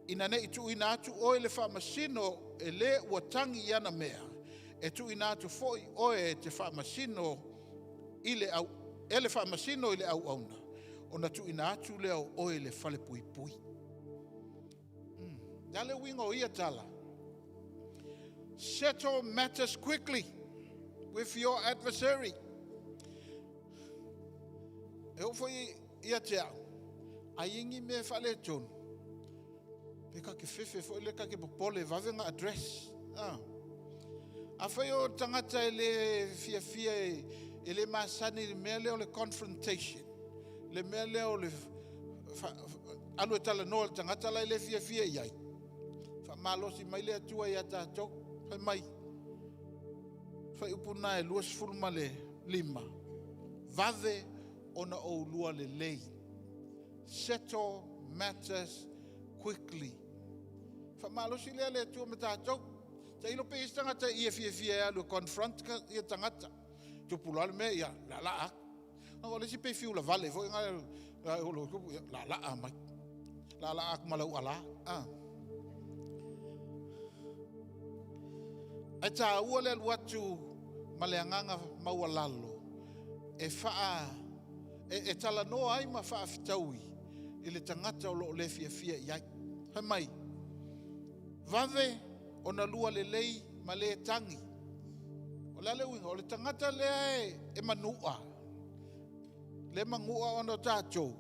ina ne i tuuina atu oe i le faamasino e le ua tagi i ana mea, e tuuina atu foi oe e te faamasino i le au, e le faamasino i le auauna, ona tuuina atu lea o oe i le falepuipui. Le a le uiga o ia tala? Settle matters quickly with your adversary. E oo foi ia te au, a i ai ni mea e faaletonu, pe ta te fefe foi lea ta te popole e vave ona address. Afai o le tagata e le fiafia e le masani i le mea lea o le confrontation, le mea lea o le alu e talanoa i le tagata la e le fiafia i ai, faamalosi mai le Atua ia tatou. Fai mai, fuaiupu lena e 25, vave ona oulua lelei. Settle matters quickly. Faamalosi lea le Atua ma tatou. Tailo pe i ai se tagata e fiafia e alu e confront ia tagata. Tupu loa le mea, ia laalaa atu. O le isi pei e fiu lavale foi na ia laalaa mai. Laalaa atu ma lau ala. Ae taua le alu atu ma le agaga maualalo e e talanoa ai ma faafetaui i le tagata o lo o le fiafia i ai. Fai mai, vave ona lua lelei ma le tagi. O le a le uiga? O le tagata lea e manua, le manua ona o tatou,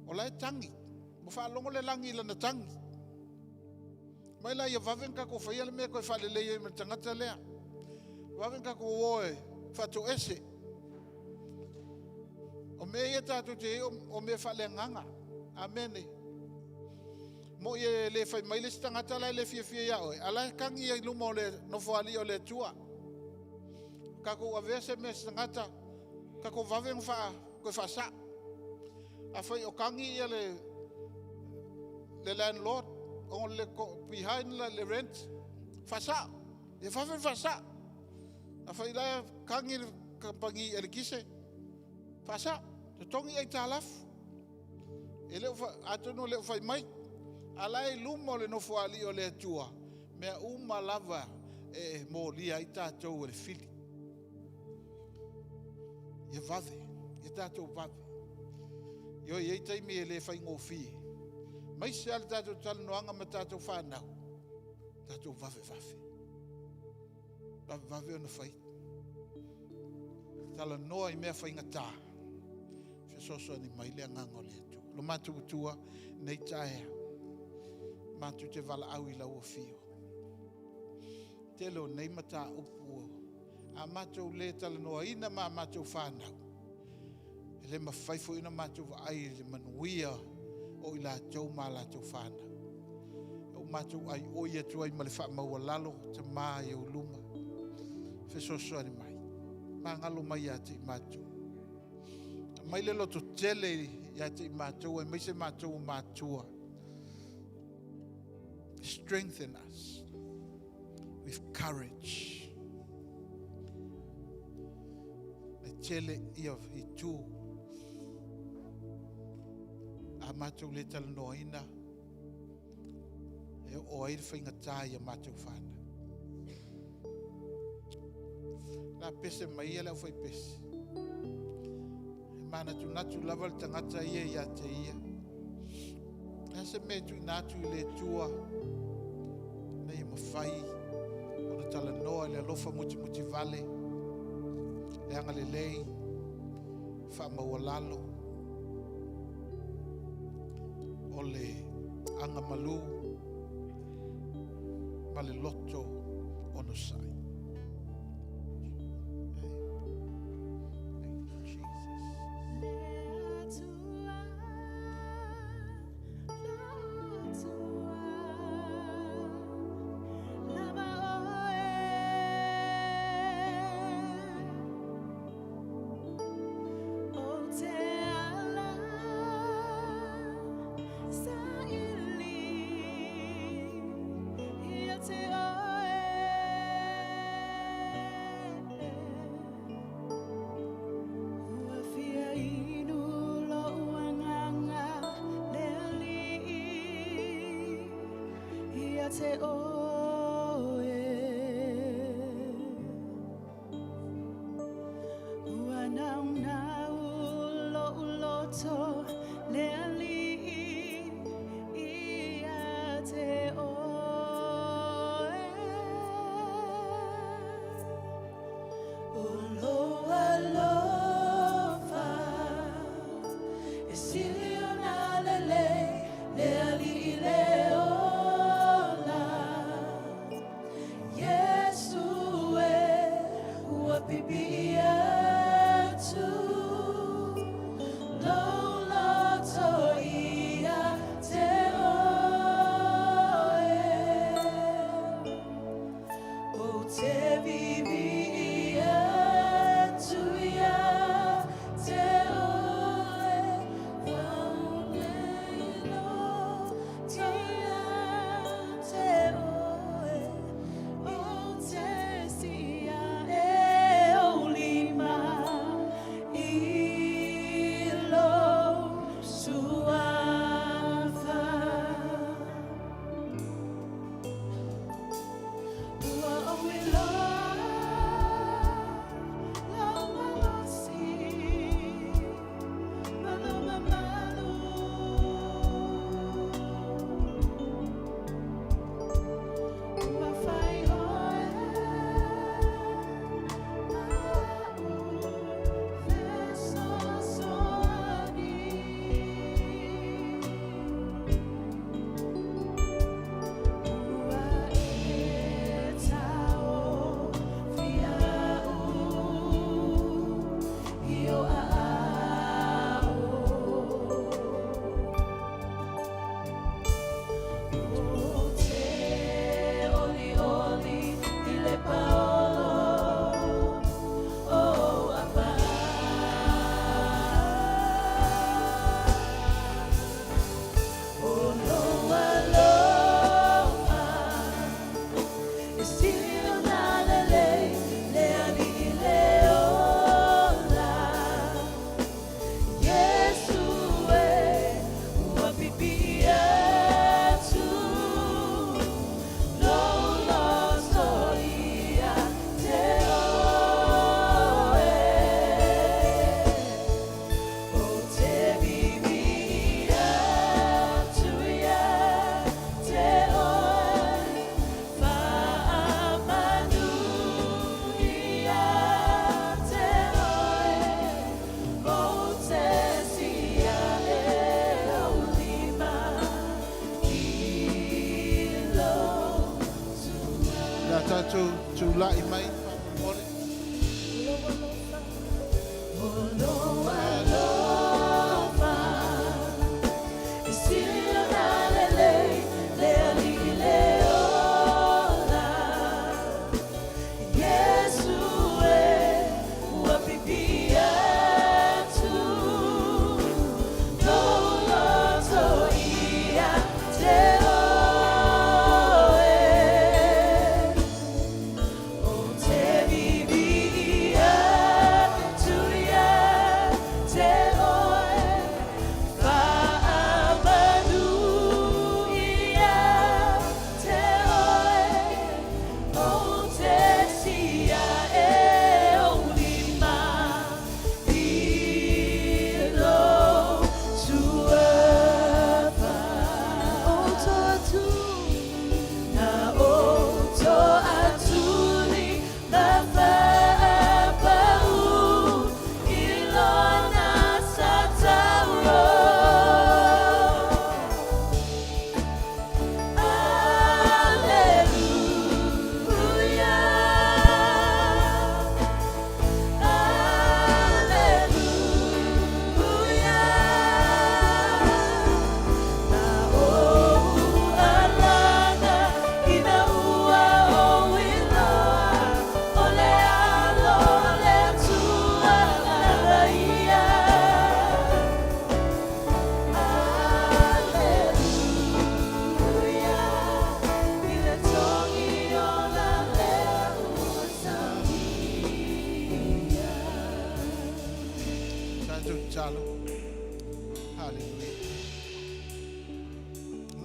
o la e tagi. Ua faalogo le lagi i lana tagi. Mai la ia vave ona tatou faia le mea e toe faalelei ai ma le tagata lea. Vave ona tatou o e faatoese. O mea ia tatou te i ai o mea faaleagaga. Amene. Moi e le fai mai le isi tagata la e le fiafia ia oe, a la e tagi i luma o le nofoalii o le Atua. Tatou avea se mea i se tagata, tatou vave ona toe faasao. Afai o tagi ia le landlord ona le behind le rent, faasao. Ia vave ona faasao. Afai la e tagi le kamupani eletise, faasao, totogi aitalafu. E le o atonu e le o fai mai, a la e i luma o le nofoalii o le Atua, mea uma lava e molia ai tatou e le fili. Ia vave, ia tatou vave. Ioe, e i ai taimi e le faigofie, aemaise lava le tatou talanoaga ma tatou fanau, tatou vavevave. Vavevave ona fai. Talanoa i mea faigata, fesoasoani mai le agaga o le Atua. Lo matou Atua, nei taeao, matou te valaau i lau afio. Tele o nei mataupu, a matou le talanoaina ma a matou fanau, e le mafai foi ona matou vaai i le manuia o i latou ma a latou fanau. Ua matou aioi atu ai ma le faamaualalo, Tama i ou luma, fesoasoani mai, magalo mai ia te i matou. Aumai le lototele ia te i matou, aemaise matou o matua. Strengthen us with courage. Le tele ia itu a matou le talanoaina e oo ai le faigata i a matou fanau. La pese mai ia le aufaipese. E manatunatu lava le tagata ia ia te ia. Le a se mea e tuuina atu i le Atua ina ia mafai ona talanoa i le alofa mutimutivale. Le agalelei, faamaualalo, o le agamalu ma le loto onosai. Thank you, Jesus. Te oe Ua nau nau lo uloto le alii ia te oe. O lo alofa e sili ona lelei le alii le ola. Iesu e ua pipii atu lou loto ia te oe. O te pipii atu ia te oe Faunei loto ia te oe O te sia e o lima i lou suafa. Ua ou iloa lou malosi ma lou mamalu. Ua fai oe ma a'u fesoasoani. Ua e taofi a'u i ou aao. Ou te olioli i le paolo o ou apaau. O lou alofa e sili ona lelei le alii le ola. Iesu e ua pipii atu lou loto ia te oe. O te pipii atu ia te oe Faamanu ia te oe O te sia e ou lima i lou Le a tatou tula'i mai faamolemole. O lou alofa e sili ona lelei le alii le ola. Iesu e ua pipii atu lou loto ia te oe. O te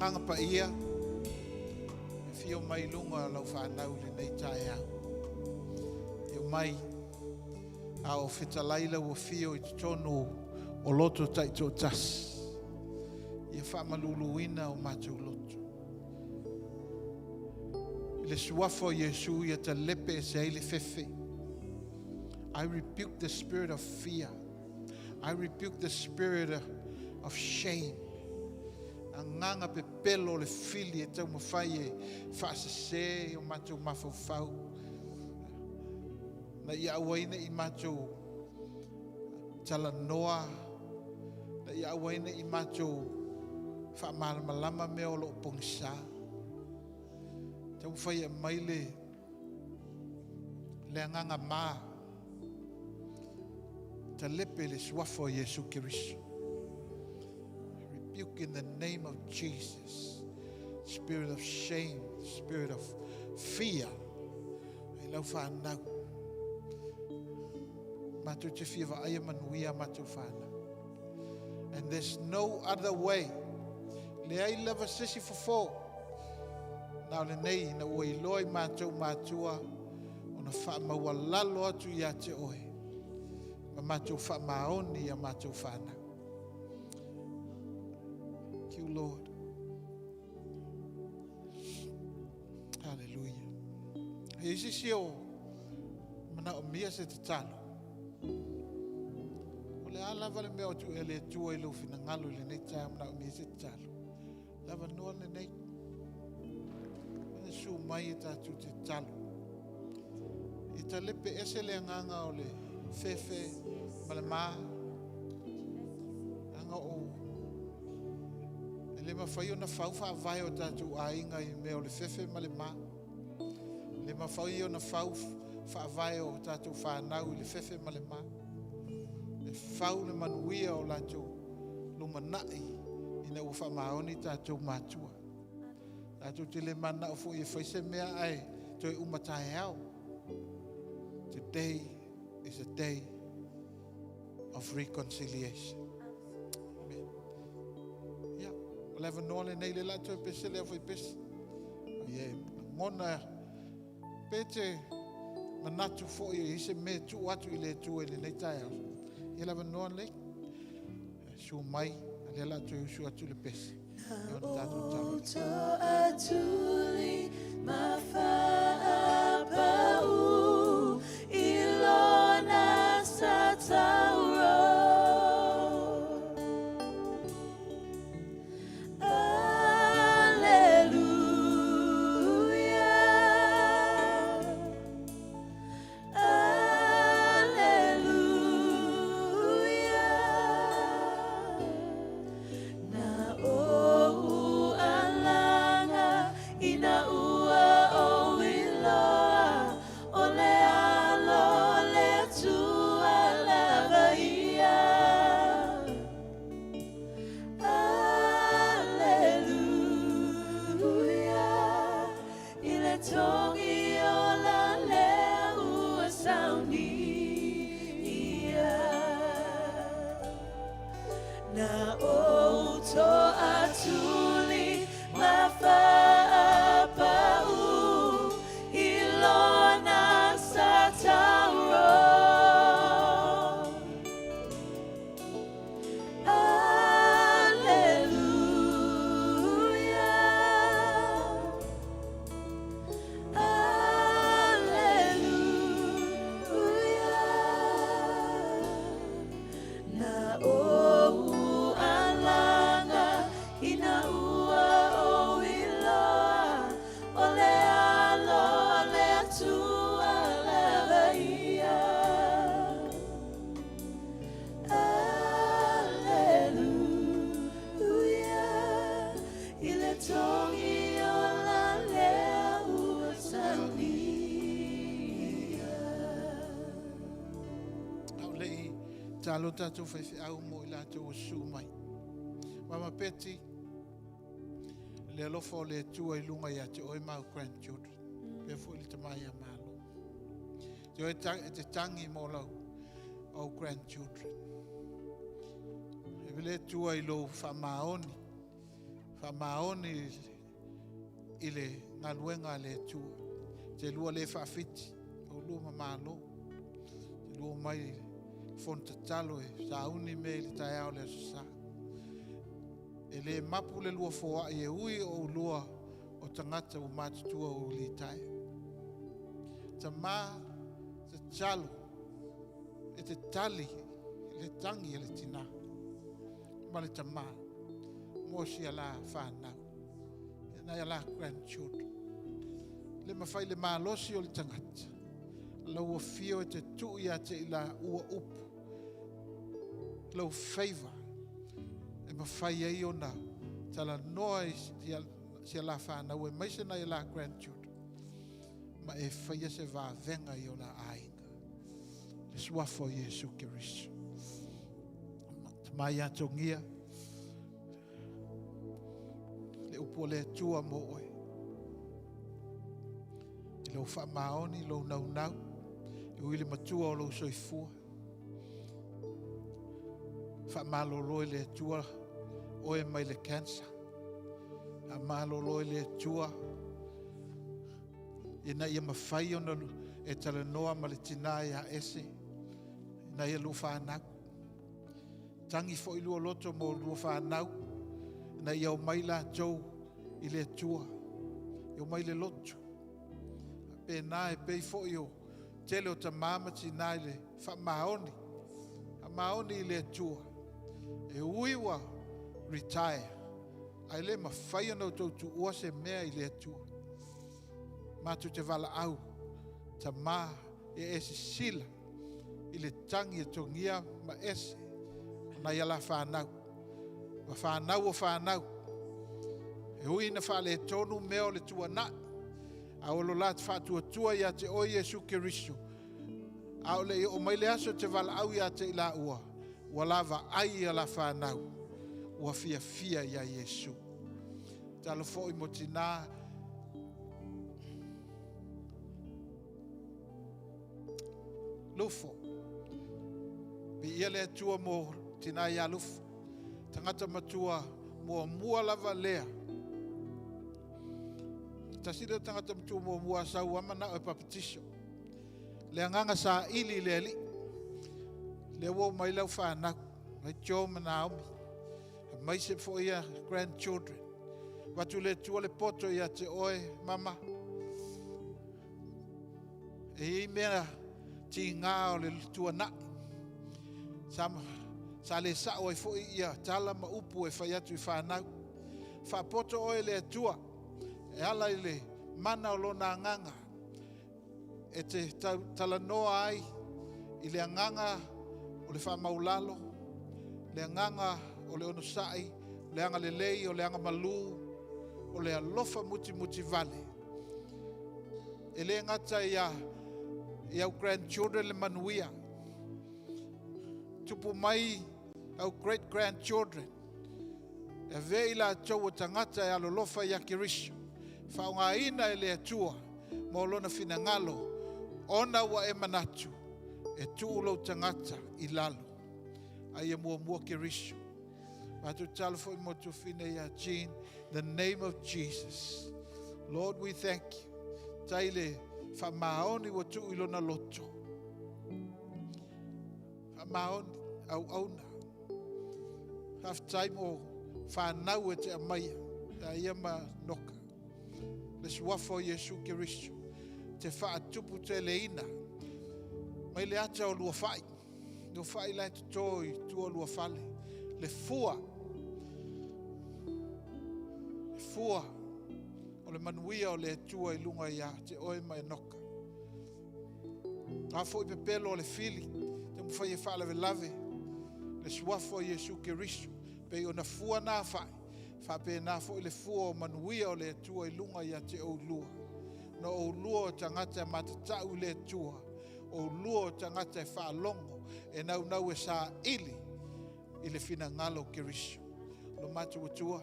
Agaga Paia, e fio mai luga o lau whanau le nei taeao. E o mai a o fetalai lau afio i totonu o loto taitoatasi. Ia faamaluluina o matou loto. I le suafa o Iesu ia talepe ese ai le fefe. I rebuke the spirit of fear. I rebuke the spirit of shame. Agaga pepelo o le fili e taumafai e faasese o matou mafaufau. Na ia aua ai nei matou talanoa, na ia aua ai nei matou faamalamalama mea o loo pogisa. Taumafai e aumai le agaga ma talepe le suafa o Iesu Keriso. I rebuke in the name of Jesus spirit of shame, spirit of fear. I lau whanau. Matou te fia vaaia manuia matou whanau. And there's no other way. Leai lava se isi fofo. Na o lenei na ua iloa i matou matua ona faamaualalo atu ia te oe. Ma matou faamaoni ia matou whanau. Thank you, Lord. Hallelujah. E isi si o manaomia se tatalo. O le a lava le mea o tu e le Atua i lou finagalo i lenei taeao manaomia se tatalo. Lava noa lenei. E su mai e tatou te tatalo. E talepe ese le agaga o le fefe ma le ma. Aga o e le mafai ona fau faavae o tatou aiga i mea o le fefe ma le ma. Le mafai ona fau faavae o tatou whanau i le fefe ma le ma. E fau le manuia o latou lumanai ina ua faamaoni tatou matua. Tatou te le manao foi e fai se mea ae toe uma taeao. Today is a day of reconciliation. Amen. Ia, o le avanoa lenei le la toe pese le au pese. Ia, ngona pe te manatu foi e se mea tuu atu i le Atua i lenei taeao. Ia le avanoa lenei. Su mai, a lea la toe usu atu le pese. Ia ona tatou tatalo. To atuli mafaapau ilona satauro. Alleluia. Alleluia. Na o alanga ina ua o iloa o le alo le Atua lava ia. Alleluia. I le togi o la lea ua saunia. Na o to atuli mafaapau ilona satauro. Alleluia. Alleluia. Na o alanga ina ua o iloa o le alo le Atua lava ia. Alleluia. I le togi o la lea ua saunia. Au le i talo tatou faifeau mo i latou o su mai. Mama Peti, le alofa o le Atua i luga ia te oe mau grandchildren. Pea foi le tamai a malo. Te oe e te tangi mo lau au grandchildren. E le Atua i lou faamaoni. Faamaoni i le galuega a le Atua. Te lua le faafiti, oulua ma Malo. Te lua omai i le fono tatalo e sauni mea i le taeao o le Aso Sa. E le mapu le lua foai e ui o oulua o tagata ua matutua ua litaea. Tama, tatalo e te tali le tagi a le tina ma le tama mo si a la fanau, nai a la grandchildren. Le mafai le malosi o le tagata, lau afio e te tuu ia te i laua upu, lau favor e mafai ai ona talanoa i si a la fanau aemaise nai a la grandchildren, ma e faia se vavega i o la aiga. Le suafa o Iesu Keriso. Tama ia Togia, le upu a le Atua mo oe. I lou faamaoni, lou naunau, e ui le matua o lou soifua. Faamalolo e le Atua oe mai le cancer. Faamalolo e le Atua ina ia mafai ona e talanoa ma le tina ia Ese, ina ia lua fanau. Tagi foi lua loto mo lua fanau, ina ia omai latou i le Atua, ia omai i le lotu. Pena e pei foi o tele o tama ma tina i le faamaoni, faamaoni i le Atua. E ui ua retire, ae le mafai ona outou tuua se mea i le Atua. Matou te valaau, tama, ia e sisila i le tagi e togia ma Ese nai ala fanau, ma fanau o fanau. E ui ina faaletonu mea o le tuanai, a o lo la faatuatua ia te oe Iesu Keriso, a o le i oo mai le aso e te valaau ia te i laua, ua lava ai a la fanau, ua fiafia ia Iesu. Talo foi mo tina Lufo. Viia le Atua mo tina ia Lufo. Tagata matua muamua lava lea. Tasi lea tagata matua muamua a sau lava manao e papatiso. Le agaga saili i le Alii. Lea ua omai lau fanau, mai Joe ma Naomi, aemaise foi ia grandchildren. Avatu le Atua le poto ia te oe, mama. E i ai mea tiga o le tuanai. Sa le sao ai foi ia tala ma upu e fai atu i fanau. Faapoto oe e le Atua e ala i le mana o lona agaga e te talanoa ai i le agaga o le faamaulalo, le agaga o le onosai, le aga lelei, o le aga malu, o le alofa mutimuti vale. E le gata ia i au grandchildren le manuia, tupu mai au great grandchildren, e avea i latou o tagata e alolofa ia Keriso, faaaogaina e le Atua mo lona finagalo, ona ua e manatu e tuu lou tagata i lalo, a ia muamua Keriso. Matou tatalo foi mo tuafafine ia Jean, the name of Jesus. Lord, we thank you. Tai le faamaoni ua tuu i lona loto. Faamaoni, auauna. Faafetai mo fanau e te aumaia, ia ia ma Noka. Le suafa o Iesu Keriso, te faatupu teleina mai le ata o luafai. Luafai la e toto i tua o luafale. Le fua, le fua o le manuia o le Atua i luga ia te oe ma Enoka. A foi pepelo o le fili, te mafai e faalavelave le suafa o Iesu Keriso, pei ona fua na fai, faapena foi le fua o manuia o le Atua i luga ia te oulua. Na oulua o tagata e matatau i le Atua, oulua o tagata e faalogo, e naunau e saili i le finagalo o Keriso. Lo matou Atua,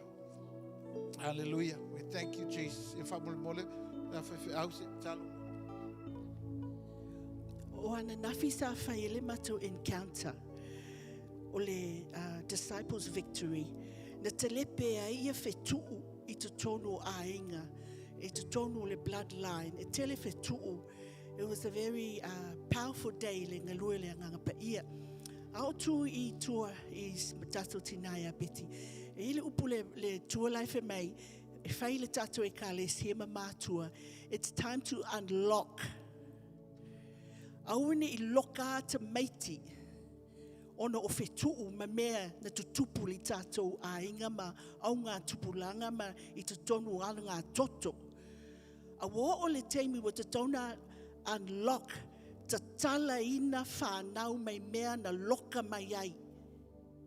hallelujah. We thank you, Jesus. Ia faamolemole, le faifeau se talo. O ananafi sa fai ai le matou encounter o le Disciples Victory. na telepe ai ia fetuu i totonu o aiga, i totonu o le bloodline, e tele fetuu. It was a very powerful day le galue le Agaga Paia. A o tu i tua i tatou tina ia Beti, e i le upu le tua lai fai mai, e fai le tatou ekalesia ma matua, it's time to unlock. Aua ne i loka ata maiti ona o fetuu ma mea na tutupu li tātou aiga ma au ngā tupulanga ma i totonu o ala ngā toto. A ua oo le taimi ua tatau ona unlock, tatala ina whānau mai mea na loka mai ai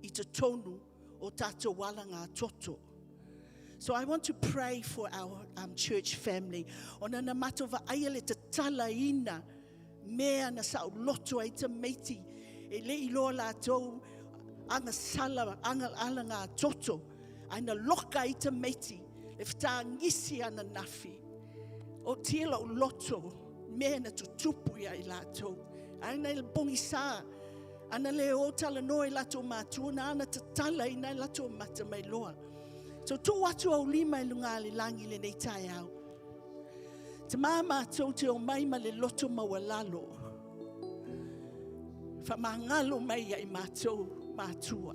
i totonu o tātou ala ngā toto. So I want to pray for our church family. Ona na matou vaaia le tatala ina mea na sa loto ai tamaiti e le iloa latou agasala aga ala ngā toto ai na loka ai tamaiti le whataangisi ana nafi. O tia lau loto mea na tutupu ia i latou. Ai na le pogisa ana le o talanoa i latou matua na ana tatala ina i latou mata mai loa. So tuu atu au lima i lunga le langi le nei taeao. Te maa mātou te o mai ma le loto maualalo. Whamangalo mai ia i mātou mātua.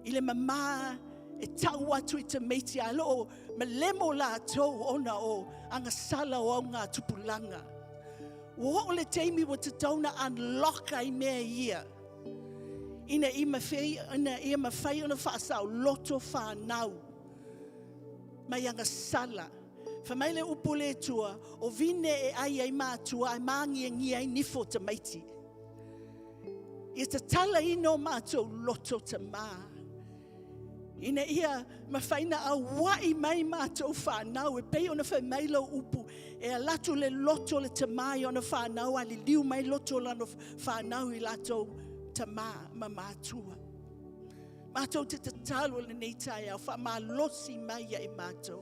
I le mamā e tau atu i te meiti a loo ma lemo lātou ona o agasala o au ngā tupulanga. Ua oo le taimi ua tatau ona unlock ai mea ia. Ina ia mawhai, ina ia mawhai ona whaasaoloto whānau mai agasala. Wha mai le upu le Atua, o vine e ai ai mātua, ai māngiangia ai nifo tamaiti. Ia tatala ina o mātou loto ta mā. Ina ia mawhai na auai mai mātou whānau, e pei ona whai mai lau upu, e alatu le loto le tamā i ona whānau, a li liu mai loto lano whānau i lātou tamā ma mātua. Mātou te tatalo le nei taeao, whaamalosi mai ia i mātou.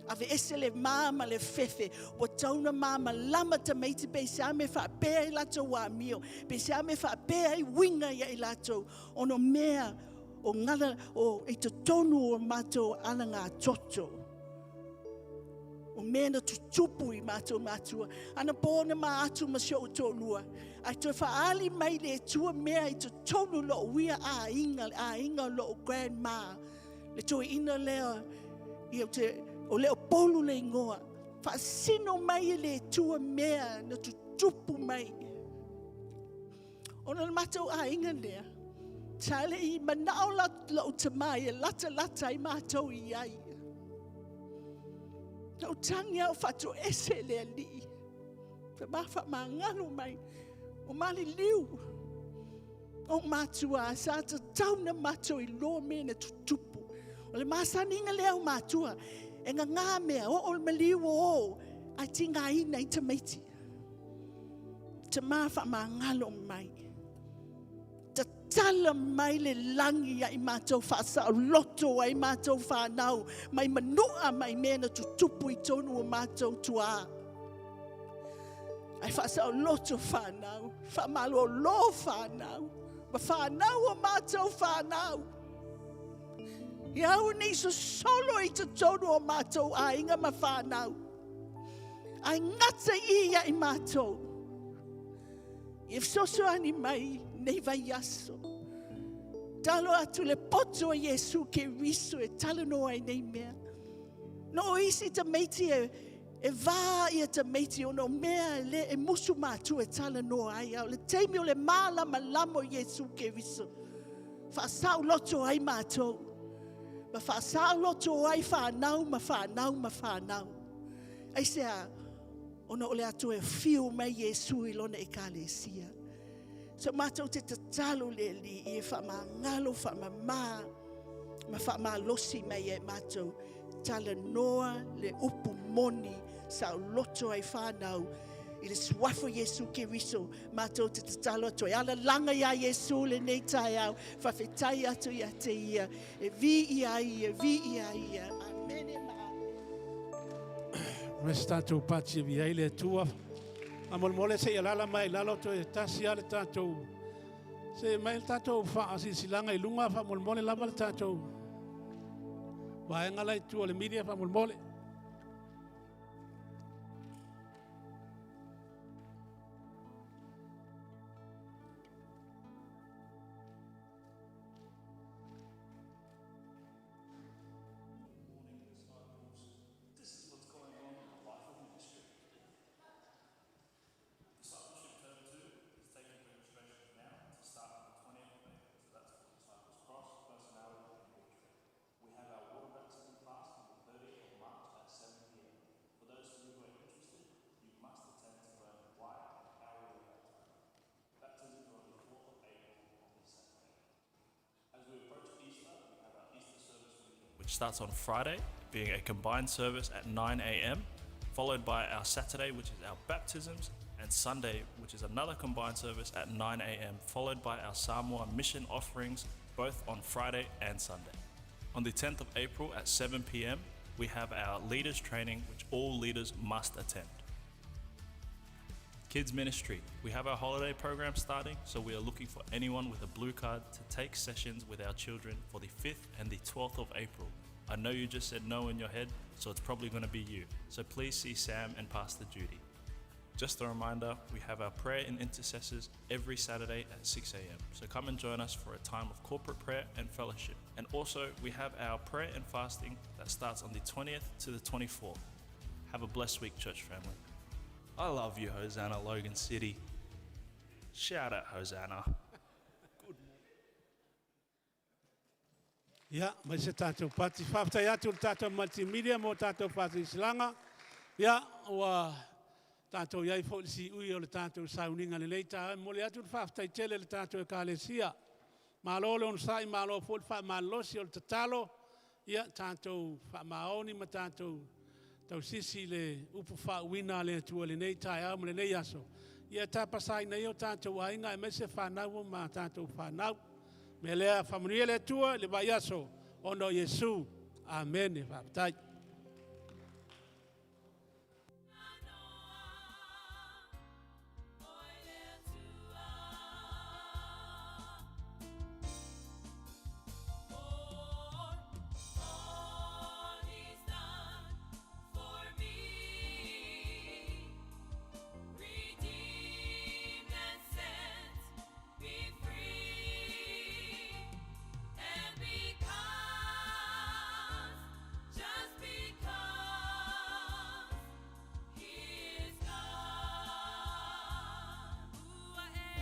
Ave ese le mā ma le fefe, ua tauna mā ma lama tamaiti pe se ame whaapea i lātou amio, pe se ame whaapea i winga ia i lātou, ono mea o ngala, o i totonu o mātou ala ngā toto. O mea na tutupu i mātou mātua. Ana pōna mā atu ma si o tōlua. Ai toe whaali mai le tua mea i totonu lo uia a inga, a inga lo grandma. Le toe ina lea, ia te, o leo polu le ingoa. Whaasino mai le tua mea na tutupu mai. Ona le mātou a inga lea. Sa le i manao la lau tamai e lata lata i mātou i ai. Na o tangi au whatu ese le alii. Te mawha mangalo mai. O mali liu. O mātua, sa ta tauna mātou i loa me na tutupu. O le masaninga lea o mātua. E ngā ngā mea, o o le maliu o o. Ai ti ngā ina i tamaiti. Te mawha mangalo mai. Tatala mai le langi ia i mātou whaasao ai mātou whānau, mai manua mai mea na tutupu i tonu o mātou tuā. Ai whaasao loto whānau, whaamalo lo whānau, ma whānau o mātou whānau. Ia au nei so solo i te tonu o mātou ainga ma whānau. Ai ngata i ia i mātou. I soso ani mai nei vai aso. Talo atu le poto o Iesu ke riso e talo noa i nei mea. No isi ta meiti e vā ia ta meiti o no mea le e musu mātua e tala noa ai au. Le teimi o le mālama lamo Iesu ke riso. Whaasau loto ai mātou. Ma whaasau loto ai whānau ma whānau ma whānau. Ai se a, ona o le atua e whiu mai Iesu i lona e kalesia. So mātou te tatalo le li i e whaamangalo, whaamamā, ma whaamalosi mai e mātou tala noa le upu moni sa o loto ai whānau i le suafo Iesu Keriso mātou te tatalo atu e ala langa ia Iesu le nei taeao whawhetai atu ia te ia e vi ia ia, vi ia ia. Amene ma amene. Me tātou pati e vi ai le Atua. A mole mole se ia lala mai lalo to e tasi ale tātou. Se mai le tatou faasilasilaga i luga faamolemole lava le tatou vaega la i tua o le media faamolemole. This is what's going on in the life of ministry. Discipleship Term 2 is taking registration now to start on the 20th of April, so that's for Disciples Cross, Personality and Portrait. We have our water baptism class on the 30th of March at 7 p.m. For those of you who are interested, you must attend to learn why and how we were baptized. Baptisms are on the 4th of April on this Saturday. As we approach Easter, we have our Easter service weekend, which starts on Friday, being a combined service at 9 a.m., followed by our Saturday, which is our baptisms, and Sunday, which is another combined service at 9 a.m., followed by our Samoa mission offerings, both on Friday and Sunday. On the 10th of April at 7 p.m., we have our leaders training, which all leaders must attend. Kids Ministry. We have our holiday program starting, so we are looking for anyone with a blue card to take sessions with our children for the 5th and the 12th of April. I know you just said no in your head, so it's probably going to be you. So please see Sam and Pastor Judy. Just a reminder, we have our prayer and intercessors every Saturday at 6 a.m. So come and join us for a time of corporate prayer and fellowship. And also, we have our prayer and fasting that starts on the 20th to the 24th. Have a blessed week, church family. I love you, Hosanna, Logan City. Shout out, Hosanna. Ia, mai se tatou pati. Faafetai atu i le tatou multimedia mo tatou faasilasilaga. Ia, ua tatou i ai foi i le siui o le tatou sauniga i lenei taeao. E momoli atu le faafetai tele i le tatou Ekalesia. Malo le onosai, malo foi le faamalolosi. O le tatalo, ia tatou faamaoni ma tatou tausisi i le upu faauuina a le Atua i lenei taeao ma lenei aso, ia tapasaina ai o tatou aiga aemaise fanau ma tatou fanau. O le mea lea, faamanuia le Atua i le vaiaso ona o Iesu. Amene. Faafetai.